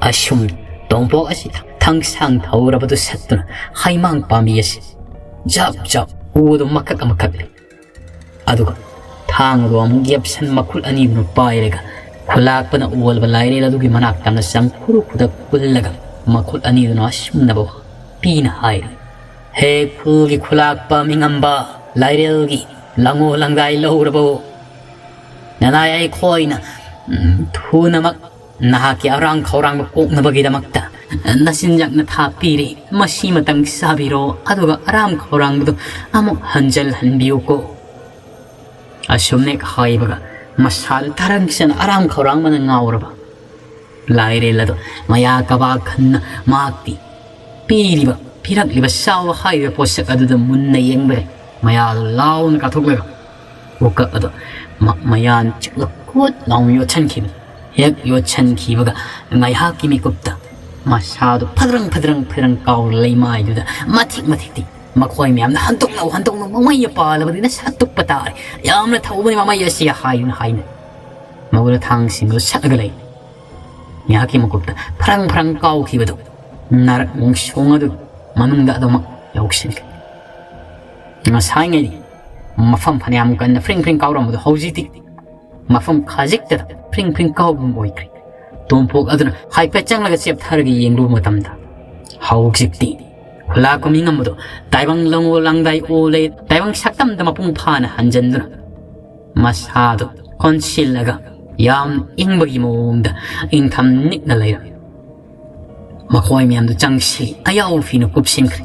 ꯑꯁꯨꯝ ꯇꯣꯝꯄꯣꯛ ꯑꯁꯤ ꯊꯥꯡꯁꯥꯡ ꯊꯧꯔꯕꯗꯨ ꯁꯠꯇꯨꯅ ꯍꯩꯃꯥꯡ ꯄꯥꯝꯕꯤ ꯑꯁꯤ ꯖꯞ ꯖꯞ ꯎꯗꯨ ꯃꯀꯛ ꯑꯃ ꯀꯛꯂꯦ꯫ ꯑꯗꯨꯒ ꯊꯥꯡ ꯑꯗꯨ ꯑꯃꯨꯛ ꯌꯦꯞꯁꯟ ꯃꯈꯨꯠ ꯑꯅꯤꯗꯨꯅ ꯄꯥꯏꯔꯒ ꯈꯨꯂꯥꯛꯄꯅ ꯑꯣꯜꯂꯕ ꯂꯥꯏꯔꯦꯜ ꯑꯗꯨꯒꯤ ꯃꯅꯥꯛ ꯇꯝꯅ ꯆꯪꯈꯨꯔꯨ ꯈꯨꯗꯛ ꯄꯨꯜꯂꯒ ꯃꯈꯨꯠ ꯑꯅꯤꯗꯨꯅ ꯑꯁꯨꯝꯅꯕ ꯄꯤꯅ ꯍꯥꯏꯔꯤ, "ꯍꯦ ꯈꯨꯜꯒꯤ ꯈꯨꯂꯥꯛꯄ ꯃꯤꯉꯝꯕ, ꯂꯥꯏꯔꯦꯜꯒꯤ ꯂꯥꯡꯉꯣ ꯂꯪꯗꯥꯏ ꯂꯧꯔꯕꯣ?" ꯅꯅꯥꯏ ꯑꯩꯈꯣꯏꯅ, ꯎꯝ, ꯊꯨꯅꯃꯛ ꯅꯍꯥꯛꯀꯤ ꯑꯔꯥꯝ ꯈꯧꯔꯥꯡꯕ ꯀꯣꯛꯅꯕꯒꯤꯗꯃꯛꯇ ꯅꯆꯤꯟꯖꯥꯛ ꯅꯊꯥ ꯄꯤꯔꯤ꯫ ꯃꯁꯤꯃꯇꯪ ꯆꯥꯕꯤꯔꯣ, ꯑꯗꯨꯒ ꯑꯔꯥꯝ ꯈꯧꯔꯥꯡꯕꯗꯨ ꯑꯃꯨꯛ ꯍꯟꯖꯤꯜꯍꯟꯕꯤꯌꯨꯀꯣ꯫ ꯑꯁꯨꯝꯅ ꯍꯦꯛ ꯍꯥꯏꯕꯒ ꯃꯁꯥꯗꯨ ꯇꯔꯪ ꯆꯅ ꯑꯔꯥꯝ ꯈꯧꯔꯥꯡꯕꯅ ꯉꯥꯎꯔꯕ ꯂꯥꯏꯔꯦꯜ ꯑꯗꯨ ꯃꯌꯥ ꯀꯕꯥꯛ ꯈꯟꯅ ꯃꯍꯥꯛꯇꯤ ꯄꯤꯔꯤꯕ, ꯄꯤꯔꯛꯂꯤꯕ ꯆꯥꯎ ꯍꯥꯏꯔꯤꯕ ꯄꯣꯠꯁꯛ ꯑꯗꯨꯗ ꯃꯨꯟꯅ ꯌꯦꯡꯕꯗ ꯃꯌꯥꯗꯨ ꯂꯥꯎꯅ ꯀꯥꯊꯣꯛꯂꯒ ꯄꯨꯀꯛ ꯑꯗꯨ ꯃ-, ꯃꯌꯥꯟ ꯆꯤꯛꯂ ꯀꯨꯠ ꯂꯥꯎꯅ ꯌꯣꯠꯁꯤꯟꯈꯤꯕꯅꯤ꯫ ꯍꯦꯛ ꯌꯣꯠꯁꯤꯟꯈꯤꯕꯒ ꯉꯥꯏꯍꯥꯛꯀꯤ ꯃꯤꯀꯨꯞꯇ ꯃꯁꯥꯗꯨ ꯐꯗ꯭ꯔꯪ ꯐꯗ꯭ꯔꯪ ꯐꯗ꯭ꯔꯪ ꯀꯥꯎꯔ ꯂꯩꯃꯥꯏꯗꯨꯗ ꯃꯊꯤꯛ ꯃꯊꯤꯛꯇꯤ ꯃꯈꯣꯏ ꯃꯌꯥꯝꯅ "ꯍꯟꯗꯣꯛꯅꯧ, ꯍꯟꯗꯣꯛꯅꯧ, ꯃꯃꯩ ꯄꯥꯜꯂꯕꯗꯤ ꯅꯁꯥ ꯇꯨꯞꯄ ꯇꯥꯔꯦ, ꯌꯥꯝꯅ ꯊꯧꯕꯅꯤ ꯃꯃꯩ ꯑꯁꯤ" ꯍꯥꯏꯗꯨꯅ ꯍꯥꯏꯅ ꯃꯒꯨꯟ ꯊꯥꯡꯁꯤꯡꯗꯨ ꯁꯠꯂꯒ ꯂꯩ꯫ ꯉꯥꯏꯍꯥꯛꯀꯤ ꯃꯀꯨꯞꯇ ꯐ꯭ꯔꯪ ꯐ꯭ꯔꯪ ꯀꯥꯎꯈꯤꯕꯗꯨ ꯅꯥꯔꯛ ꯃꯣꯡꯁꯣꯡ ꯑꯗꯨ ꯃꯅꯨꯡꯗ ꯑꯗꯨꯃꯛ ꯌꯥꯎꯁꯤꯟꯈꯤ꯫ ꯉꯁꯥꯏꯉꯩꯗꯤ ꯃꯐꯝ ꯐꯅꯌꯥꯝ ꯀꯟꯅ ꯐ꯭ꯔꯤꯡ ꯐ꯭ꯔꯤꯡ ꯀꯥꯎꯔꯝꯕꯗꯨ ꯍꯧꯖꯤꯛꯇꯤ ꯃꯐꯝ ꯈꯖꯤꯛꯇꯗ ꯐ꯭ꯔꯤꯡ ꯐ꯭ꯔꯤꯡ ꯀꯥꯎꯕꯒꯨꯝ ꯑꯣꯏꯈ꯭ꯔꯦ꯫ ꯇꯣꯝꯄꯣꯛ ꯑꯗꯨꯅ ꯍꯥꯏꯐꯦꯠ ꯆꯪꯂꯒ ꯆꯦꯞꯊꯔꯒ ꯌꯦꯡꯂꯨꯕ ꯃꯇꯝꯗ ꯍꯧꯖꯤꯛꯇꯤ ꯈꯨꯂꯥꯛ ꯈꯨꯃꯤꯡ ꯑꯃꯗꯨ ꯇꯥꯏꯕꯪ ꯂꯪꯉꯣ ꯂꯪꯗꯥꯏ ꯑꯣꯜꯂꯦ, ꯇꯥꯏꯕꯪ ꯁꯛꯇꯝꯗ ꯃꯄꯨꯡ ꯐꯥꯅ ꯍꯟꯖꯤꯟꯗꯨꯅ ꯃꯁꯥꯗꯨ ꯀꯣꯟꯁꯤꯜꯂꯒ ꯌꯥꯝ ꯏꯪꯕꯒꯤ ꯃꯑꯣꯡꯗ ꯏꯪꯊꯝ ꯅꯤꯛꯅ ꯂꯩꯔꯝꯃꯤ꯫ ꯃꯈꯣꯏ ꯃꯌꯥꯝꯗꯨ ꯆꯪꯁꯤ ꯑꯌꯥꯎ ꯐꯤꯅ ꯀꯨꯞꯁꯤꯟꯈ꯭ꯔꯦ꯫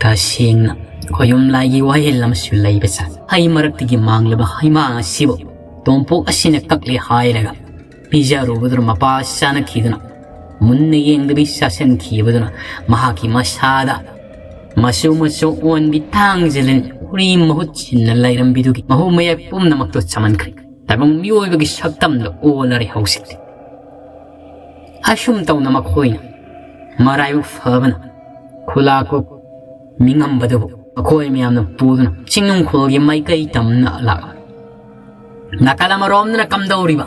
ꯇꯁꯦꯡꯅ ꯈꯣꯌꯨꯝ ꯂꯥꯏꯒꯤ ꯋꯥꯌꯦꯜ ꯑꯃꯁꯨ ꯂꯩꯕ ꯖꯥꯠ꯫ ꯍꯩ ꯃꯔꯛꯇꯒꯤ ꯃꯥꯡꯂꯕ ꯍꯩꯃꯥꯡ ꯑꯁꯤꯕꯨ ꯇꯣꯝꯄꯣꯛ ꯑꯁꯤꯅ ꯀꯛꯂꯦ ꯍꯥꯏꯔꯒ ꯄꯤꯖꯔꯨꯕꯗꯨꯅ ꯃꯄꯥ ꯆꯥꯅꯈꯤꯗꯨꯅ ꯃꯨꯟꯅ ꯌꯦꯡꯗꯕꯤ ꯆꯥꯁꯤꯟꯈꯤꯕꯗꯨꯅ ꯃꯍꯥꯛꯀꯤ ꯃꯁꯥꯗ ꯃꯆꯨ ꯃꯆꯨ ꯑꯣꯟꯕꯤ ꯇꯥꯡꯖꯂꯤꯟ ꯎꯔꯤ ꯃꯍꯨꯠ ꯁꯤꯟꯅ ꯂꯩꯔꯝꯕꯤꯗꯨꯒꯤ ꯃꯍꯨ ꯃꯌꯥꯏ ꯄꯨꯝꯅꯃꯛꯇꯨ ꯆꯃꯟꯈ꯭ꯔꯦ꯫ ꯇꯥꯏꯕꯪ ꯃꯤꯑꯣꯏꯕꯒꯤ ꯁꯛꯇꯝꯗ ꯑꯣꯜꯂꯔꯦ ꯍꯧꯖꯤꯛꯇꯤ꯫ ꯑꯁꯨꯝ ꯇꯧꯅ ꯃꯈꯣꯏꯅ ꯃꯔꯥꯏꯕꯛ ꯐꯕꯅ ꯈꯨꯂꯥꯛꯄ ꯃꯤꯉꯝꯕꯗꯨꯕꯨ ꯃꯈꯣꯏ ꯃꯌꯥꯝꯅ ꯄꯨꯗꯨꯅ ꯆꯤꯡꯅꯨꯡꯈꯣꯜꯒꯤ ꯃꯥꯏꯀꯩ ꯇꯝꯅ ꯂꯥꯛꯂꯝꯃꯤ꯫ ꯅꯥꯀꯜ ꯑꯃꯔꯣꯝꯗꯅ ꯀꯝꯗꯧꯔꯤꯕ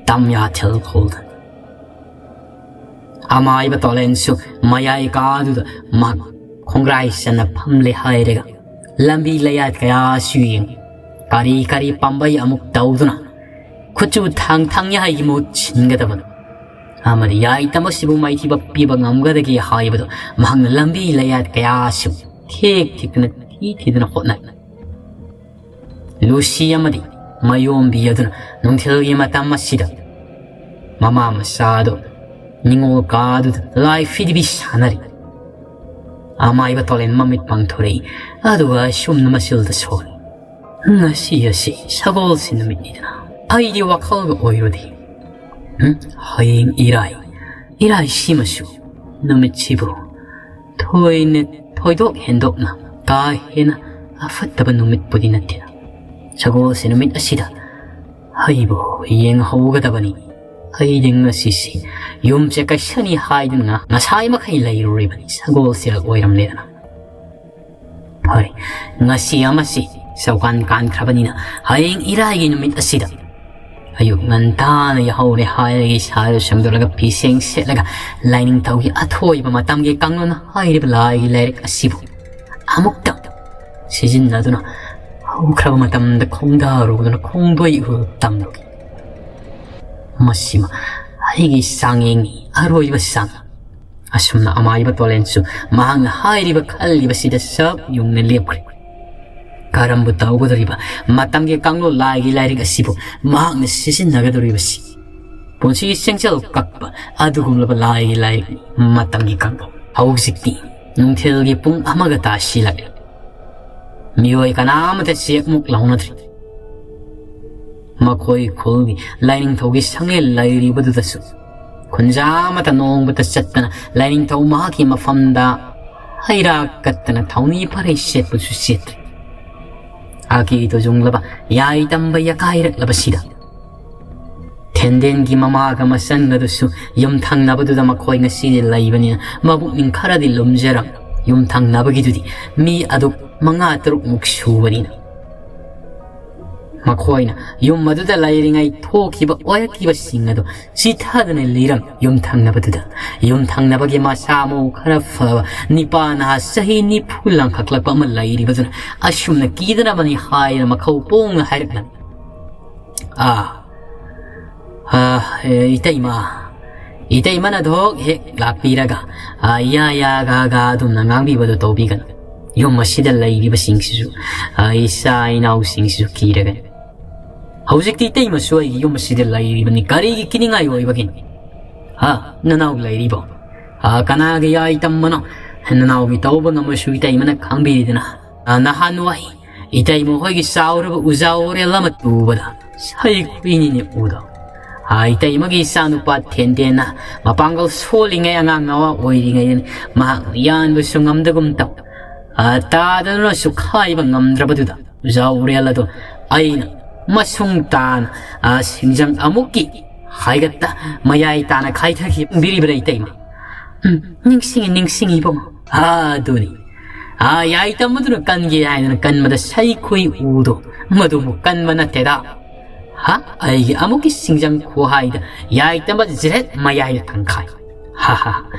ꯇꯝꯌꯥꯊꯦꯜ ꯈꯣꯜꯗ ꯑꯃꯥꯏꯕ ꯇꯣꯂꯦꯟꯁꯨ ꯃꯌꯥꯏ ꯀꯥꯗꯨꯗ ꯃꯍꯥꯛ ꯈꯣꯡꯒ꯭ꯔꯥꯏ ꯆꯟꯅ ꯐꯝꯂꯦ ꯍꯥꯏꯔꯒ ꯂꯝꯕꯤ ꯂꯌꯥꯠ ꯀꯌꯥꯁꯨ ꯌꯦꯡ ꯀꯔꯤ ꯀꯔꯤ ꯄꯥꯝꯕꯩ ꯑꯃꯨꯛ ꯇꯧꯗꯨꯅ ꯈꯨꯠꯁꯨ ꯊꯥꯡ ꯊꯥꯡ ꯌꯥꯍꯩꯒꯤ ꯃꯍꯨꯠ ꯁꯤꯟꯒꯗꯕꯅꯤ ꯑꯃꯗꯤ ꯌꯥꯏꯇꯝ ꯑꯁꯤꯕꯨ ꯃꯥꯏꯊꯤꯕ ꯄꯤꯕ ꯉꯝꯒꯗꯒꯦ ꯍꯥꯏꯕꯗꯨ ꯃꯍꯥꯛꯅ ꯂꯝꯕꯤ ꯂꯌꯥꯠ ꯀꯌꯥꯁꯨ ꯊꯦꯛ ꯊꯦꯛꯇꯨꯅ ꯊꯤ ꯊꯤꯗꯨꯅ ꯍꯣꯠꯅꯩ꯫ ꯂꯨꯁꯤ ꯑꯃꯗꯤ ꯃꯌꯣꯝꯕꯤ ꯑꯗꯨꯅ ꯅꯨꯡꯊꯤꯜꯒꯤ ꯃꯇꯝ ꯑꯁꯤꯗ ꯃꯃꯥ ꯃꯆꯥ ꯑꯗꯨ ꯅꯤꯡꯉꯣꯜ ꯀꯥꯗꯨꯗ ꯂꯥꯏ ꯐꯤꯗꯤꯕꯤ ꯁꯥꯟꯅꯔꯤ꯫ ꯑꯃꯥꯏꯕ ꯇꯣꯂꯦꯟ ꯃꯃꯤꯠ ꯄꯥꯡꯊꯣꯔꯛꯏ, ꯑꯗꯨꯒ ꯑꯁꯨꯝꯅ ꯃꯆꯤꯜꯗ ꯁꯣꯜꯂꯤ꯫ "ꯉꯁꯤ ꯑꯁꯤ ꯁꯒꯣꯜꯁꯦꯟ ꯅꯨꯃꯤꯠꯅꯤꯗꯅ, ꯑꯩꯗꯤ ꯋꯥꯈꯜꯒ ꯑꯣꯏꯔꯨꯗꯦ꯫ ꯎꯝ, ꯍꯌꯦꯡ ꯏꯔꯥꯏ, ꯏꯔꯥꯏꯁꯤꯃꯁꯨ ꯅꯨꯃꯤꯠꯁꯤꯕꯨ ꯊꯣꯏꯅ, ꯊꯣꯏꯗꯣꯛ ꯍꯦꯟꯗꯣꯛꯅ ꯀꯥ ꯍꯦꯟꯅ ꯑꯐꯠꯇꯕ ꯅꯨꯃꯤꯠꯄꯨꯗꯤ ꯅꯠꯇꯦꯗ꯫ ꯁꯒꯣꯜꯁꯦꯟ ꯅꯨꯃꯤꯠ ꯑꯁꯤꯗ ꯑꯩꯕꯨ ꯌꯦꯡꯍꯧꯒꯗꯕꯅꯤ꯫ ꯑꯩꯗꯤ ꯉꯁꯤꯁꯤ ꯌꯨꯝꯁꯦ ꯀꯩꯁꯅꯤ ꯍꯥꯏꯗꯨꯅ ꯉꯁꯥꯏ ꯃꯈꯩ ꯂꯩꯔꯨꯔꯤꯕꯅꯤ, ꯁꯒꯣꯜꯁꯦꯜ ꯑꯣꯏꯔꯝꯂꯦꯗꯅ꯫ ꯐꯔꯦ, ꯉꯁꯤ ꯑꯃꯁꯤ ꯆꯧꯀꯥꯟ ꯀꯥꯟꯈ꯭ꯔꯕꯅꯤꯅ, ꯍꯌꯦꯡ ꯏꯔꯥꯏꯒꯤ ꯅꯨꯃꯤꯠ ꯑꯁꯤꯗ ꯑꯌꯨꯛ ꯉꯟꯇꯥꯅ ꯌꯥꯍꯧꯔꯦ ꯍꯥꯏꯔꯒ ꯏꯁꯥꯗ ꯁꯦꯝꯗꯣꯛꯂꯒ ꯐꯤꯁꯦꯡ ꯁꯦꯠꯂꯒ ꯂꯥꯏꯅꯤꯡꯊꯧꯒꯤ ꯑꯊꯣꯏꯕ ꯃꯇꯝꯒꯤ ꯀꯥꯡꯂꯣꯟ ꯍꯥꯏꯔꯤꯕ ꯂꯥꯏꯒꯤ ꯂꯥꯏꯔꯤꯛ ꯑꯁꯤꯕꯨ ꯑꯃꯨꯛꯇꯪ ꯁꯤꯖꯤꯟꯅꯗꯨꯅ ꯍꯧꯈ꯭ꯔꯕ ꯃꯇꯝꯗ ꯈꯣꯡꯗꯥꯔꯨꯗꯨꯅ ꯈꯣꯡꯗꯣꯏ ꯏꯍꯨꯜ ꯇꯝꯂꯨꯒꯦ꯫ ꯃꯁꯤꯃ ꯑꯩꯒꯤ ꯆꯥꯡꯌꯦꯡꯅꯤ, ꯑꯔꯣꯏꯕ ꯆꯥꯡ꯫ ꯑꯁꯨꯝꯅ ꯑꯃꯥꯏꯕ ꯇꯣꯂꯦꯟꯁꯨ ꯃꯍꯥꯛꯅ ꯍꯥꯏꯔꯤꯕ ꯈꯜꯂꯤꯕꯁꯤꯗ ꯆꯞ ꯌꯨꯡꯅ ꯂꯦꯞꯈ꯭ꯔꯦ꯫ ꯀꯔꯝꯕ ꯇꯧꯒꯗꯧꯔꯤꯕ ꯃꯇꯝꯒꯤ ꯀꯥꯡꯂꯣꯟ ꯂꯥꯏꯒꯤ ꯂꯥꯏꯔꯤꯛ ꯑꯁꯤꯕꯨ ꯃꯍꯥꯛꯅ ꯁꯤꯖꯤꯟꯅꯒꯗꯧꯔꯤꯕꯁꯤ? ꯄꯨꯟꯁꯤꯒꯤ ꯆꯦꯡꯖꯦꯜ ꯀꯛꯄ ꯑꯗꯨꯒꯨꯝꯂꯕ ꯂꯥꯏꯒꯤ ꯂꯥꯏꯔꯤꯛ ꯃꯇꯝꯒꯤ ꯀꯥꯡꯂꯣꯟ꯫ ꯍꯧꯖꯤꯛꯇꯤ ꯅꯨꯡꯊꯤꯜꯒꯤ ꯄꯨꯡ ꯑꯃꯒ ꯇꯥꯁꯤꯜꯂꯛꯂꯦ꯫ ꯃꯤꯑꯣꯏ ꯀꯅꯥ ꯑꯃꯠꯇ ꯆꯦꯛꯃꯨꯛ ꯂꯥꯎꯅꯗ꯭ꯔꯤ꯫ ꯃꯈꯣꯏ ꯈꯨꯜꯒꯤ ꯂꯥꯏꯅꯤꯡꯊꯧꯒꯤ ꯁꯪꯂꯦꯟ ꯂꯩꯔꯤꯕꯗꯨꯗꯁꯨ ꯈꯨꯟꯖꯥ ꯑꯃꯠꯇ ꯅꯣꯡꯃꯇ ꯆꯠꯇꯅ ꯂꯥꯏꯅꯤꯡꯊꯧ ꯃꯍꯥꯛꯀꯤ ꯃꯐꯝꯗ ꯍꯩꯔꯥ ꯀꯠꯇꯅ ꯊꯧꯅꯤ ꯐꯔꯩ ꯁꯦꯠꯄꯁꯨ ꯁꯦꯠꯇ꯭ꯔꯤ꯫ ꯑꯀꯤ ꯇꯨꯖꯨꯡꯂꯕ ꯌꯥꯏ ꯇꯝꯕ ꯌꯥꯀꯥꯏꯔꯛꯂꯕꯁꯤꯗ ꯊꯦꯟꯗꯦꯟꯒꯤ ꯃꯃꯥꯒ ꯃꯆꯟꯒꯗꯨꯁꯨ ꯌꯨꯝꯊꯪꯅꯕꯗꯨꯗ ꯃꯈꯣꯏ ꯉꯁꯤꯗꯤ ꯂꯩꯕꯅꯤꯅ ꯃꯕꯨꯛꯅꯤꯡ ꯈꯔꯗꯤ ꯂꯨꯝꯖꯔꯝ꯫ ꯌꯨꯝꯊꯪꯅꯕꯒꯤꯗꯨꯗꯤ ꯃꯤ ꯑꯗꯨꯛ ꯃꯉꯥ ꯇꯔꯨꯛꯃꯨꯛ ꯁꯨꯕꯅꯤꯅ꯫ ꯃꯈꯣꯏꯅ ꯌꯨꯝ ꯑꯗꯨꯗ ꯂꯩꯔꯤꯉꯩ ꯊꯣꯛꯈꯤꯕ ꯑꯣꯏꯔꯛꯈꯤꯕꯁꯤꯡ ꯑꯗꯨ ꯆꯤꯊꯗꯅ ꯂꯤꯔꯝ꯫ ꯌꯨꯝꯊꯪꯅꯕꯗꯨꯗ ꯌꯨꯝꯊꯪꯅꯕꯒꯤ ꯃꯁꯥ ꯃꯎ ꯈꯔ ꯐꯕ ꯅꯤꯄꯥ ꯅꯍꯥ ꯆꯍꯤ ꯅꯤꯐꯨ ꯂꯥꯡꯈꯠꯂꯛꯄ ꯑꯃ ꯂꯩꯔꯤꯕꯗꯨꯅ ꯑꯁꯨꯝꯅ ꯀꯤꯗꯅꯕꯅꯤ ꯍꯥꯏꯗꯅ ꯃꯈꯧ ꯄꯣꯡꯅ ꯍꯥꯏꯔꯛꯂꯝꯃꯤ꯫ "ꯑꯥ, ꯑꯥ, ꯑꯦ, ꯏꯇꯩꯃ, ꯏꯇꯩꯃꯅ ꯊꯣꯛ ꯍꯦꯛ ꯂꯥꯛꯄꯤꯔꯒ, ꯑꯥ, ꯌꯥ ꯌꯥ ꯒꯥ ꯒꯥ ꯑꯗꯨꯝꯅ ꯉꯥꯡꯕꯤꯕꯗꯨ ꯇꯧꯕꯤꯒꯅꯨ꯫ ꯌꯨꯝ ꯑꯁꯤꯗ ꯂꯩꯔꯤꯕꯁꯤꯡꯁꯤꯁꯨ, ꯑꯥ, ꯏꯆꯥ ꯏꯅꯥꯎꯁꯤꯡꯁꯤꯁꯨ ꯀꯤꯔꯒꯅꯤ꯫ "ꯍꯧꯖꯤꯛꯇꯤ ꯏꯇꯩꯃꯁꯨ ꯑꯩꯒꯤ ꯌꯨꯝ ꯑꯁꯤꯗ ꯂꯩꯔꯤꯕꯅꯤ, ꯀꯔꯤꯒꯤ ꯀꯤꯅꯤꯡꯉꯥꯏ ꯑꯣꯏꯕꯒꯦ? ꯍꯥ, ꯅꯅꯥꯎ ꯂꯩꯔꯤꯕꯣ? ꯍꯥ, ꯀꯅꯥꯒꯤ ꯌꯥꯏ ꯇꯝꯕꯅꯣ? ꯅꯅꯥꯎꯒꯤ ꯇꯧꯕ ꯉꯝꯃꯁꯨ ꯏꯇꯩꯃꯅ ꯈꯪꯕꯤꯔꯤꯗꯅ꯫ ꯍꯥ, ꯅꯍꯥꯟꯋꯥꯏ ꯏꯇꯩꯃ ꯍꯣꯏꯒꯤ ꯆꯥꯎꯔꯕ ꯎꯖꯥ ꯋꯥꯔꯦꯜ ꯑꯃ ꯇꯨꯕꯗ ꯁꯩꯈꯨꯏꯅꯤꯅꯦ ꯎꯗꯣ꯫ ꯍꯥ, ꯏꯇꯩꯃꯒꯤ ꯏꯆꯥꯅꯨꯄꯥ ꯊꯦꯟꯗꯦꯟꯅ ꯃꯄꯥꯡꯒꯜ ꯁꯣꯜꯂꯤꯉꯩ, ꯑꯉꯥꯡ ꯅꯋꯥ ꯑꯣꯏꯔꯤꯉꯩꯗꯅꯤ ꯃꯍꯥꯛꯅ ꯌꯥꯟꯕꯁꯨ ꯉꯝꯗꯒꯨꯝ ꯇꯧ꯫ ꯍꯥ, ꯇꯥꯗꯅꯁꯨ ꯈꯥꯏꯕ ꯉꯝꯗ꯭ꯔꯕꯗꯨꯗ ꯎꯖꯥ ꯋꯥꯔꯦꯜ ꯑꯗꯣ ꯑꯩꯅ ꯃꯁꯨꯡ ꯇꯥꯅ, ꯑ, ꯁꯤꯡꯖꯪ ꯑꯃꯨꯛꯀꯤ ꯍꯥꯏꯒꯠꯇ ꯃꯌꯥꯏ ꯇꯥꯅ ꯈꯥꯏꯊꯈꯤꯕꯤꯔꯤꯕ꯭ꯔꯥ ꯏꯇꯩꯃ?" "ꯎꯝ, ꯅꯤꯡꯁꯤꯡꯉꯤ, ꯅꯤꯡꯁꯤꯡꯉꯤ ꯏꯕꯨꯡꯉꯣ꯫ ꯑꯥ, ꯑꯗꯨꯅꯤ꯫ ꯑꯥ, ꯌꯥꯏ ꯇꯝꯕꯗꯨꯅ ꯀꯟꯒꯦ ꯍꯥꯏꯗꯅ ꯀꯟꯕꯗ ꯁꯩꯈꯨꯏ ꯎꯗꯣ ꯃꯗꯨꯕꯨ ꯀꯟꯕ ꯅꯠꯇꯦꯗ꯫ ꯍꯥ, ꯑꯩꯒꯤ ꯑꯃꯨꯛꯀꯤ ꯁꯤꯡꯖꯪ ꯈꯨꯍꯥꯏꯗ ꯌꯥꯏ ꯇꯝꯕ ꯖꯤꯔꯦꯠ ꯃꯌꯥꯏꯗ ꯇꯪꯈꯥꯏ꯫ ꯍꯥ ꯍꯥ,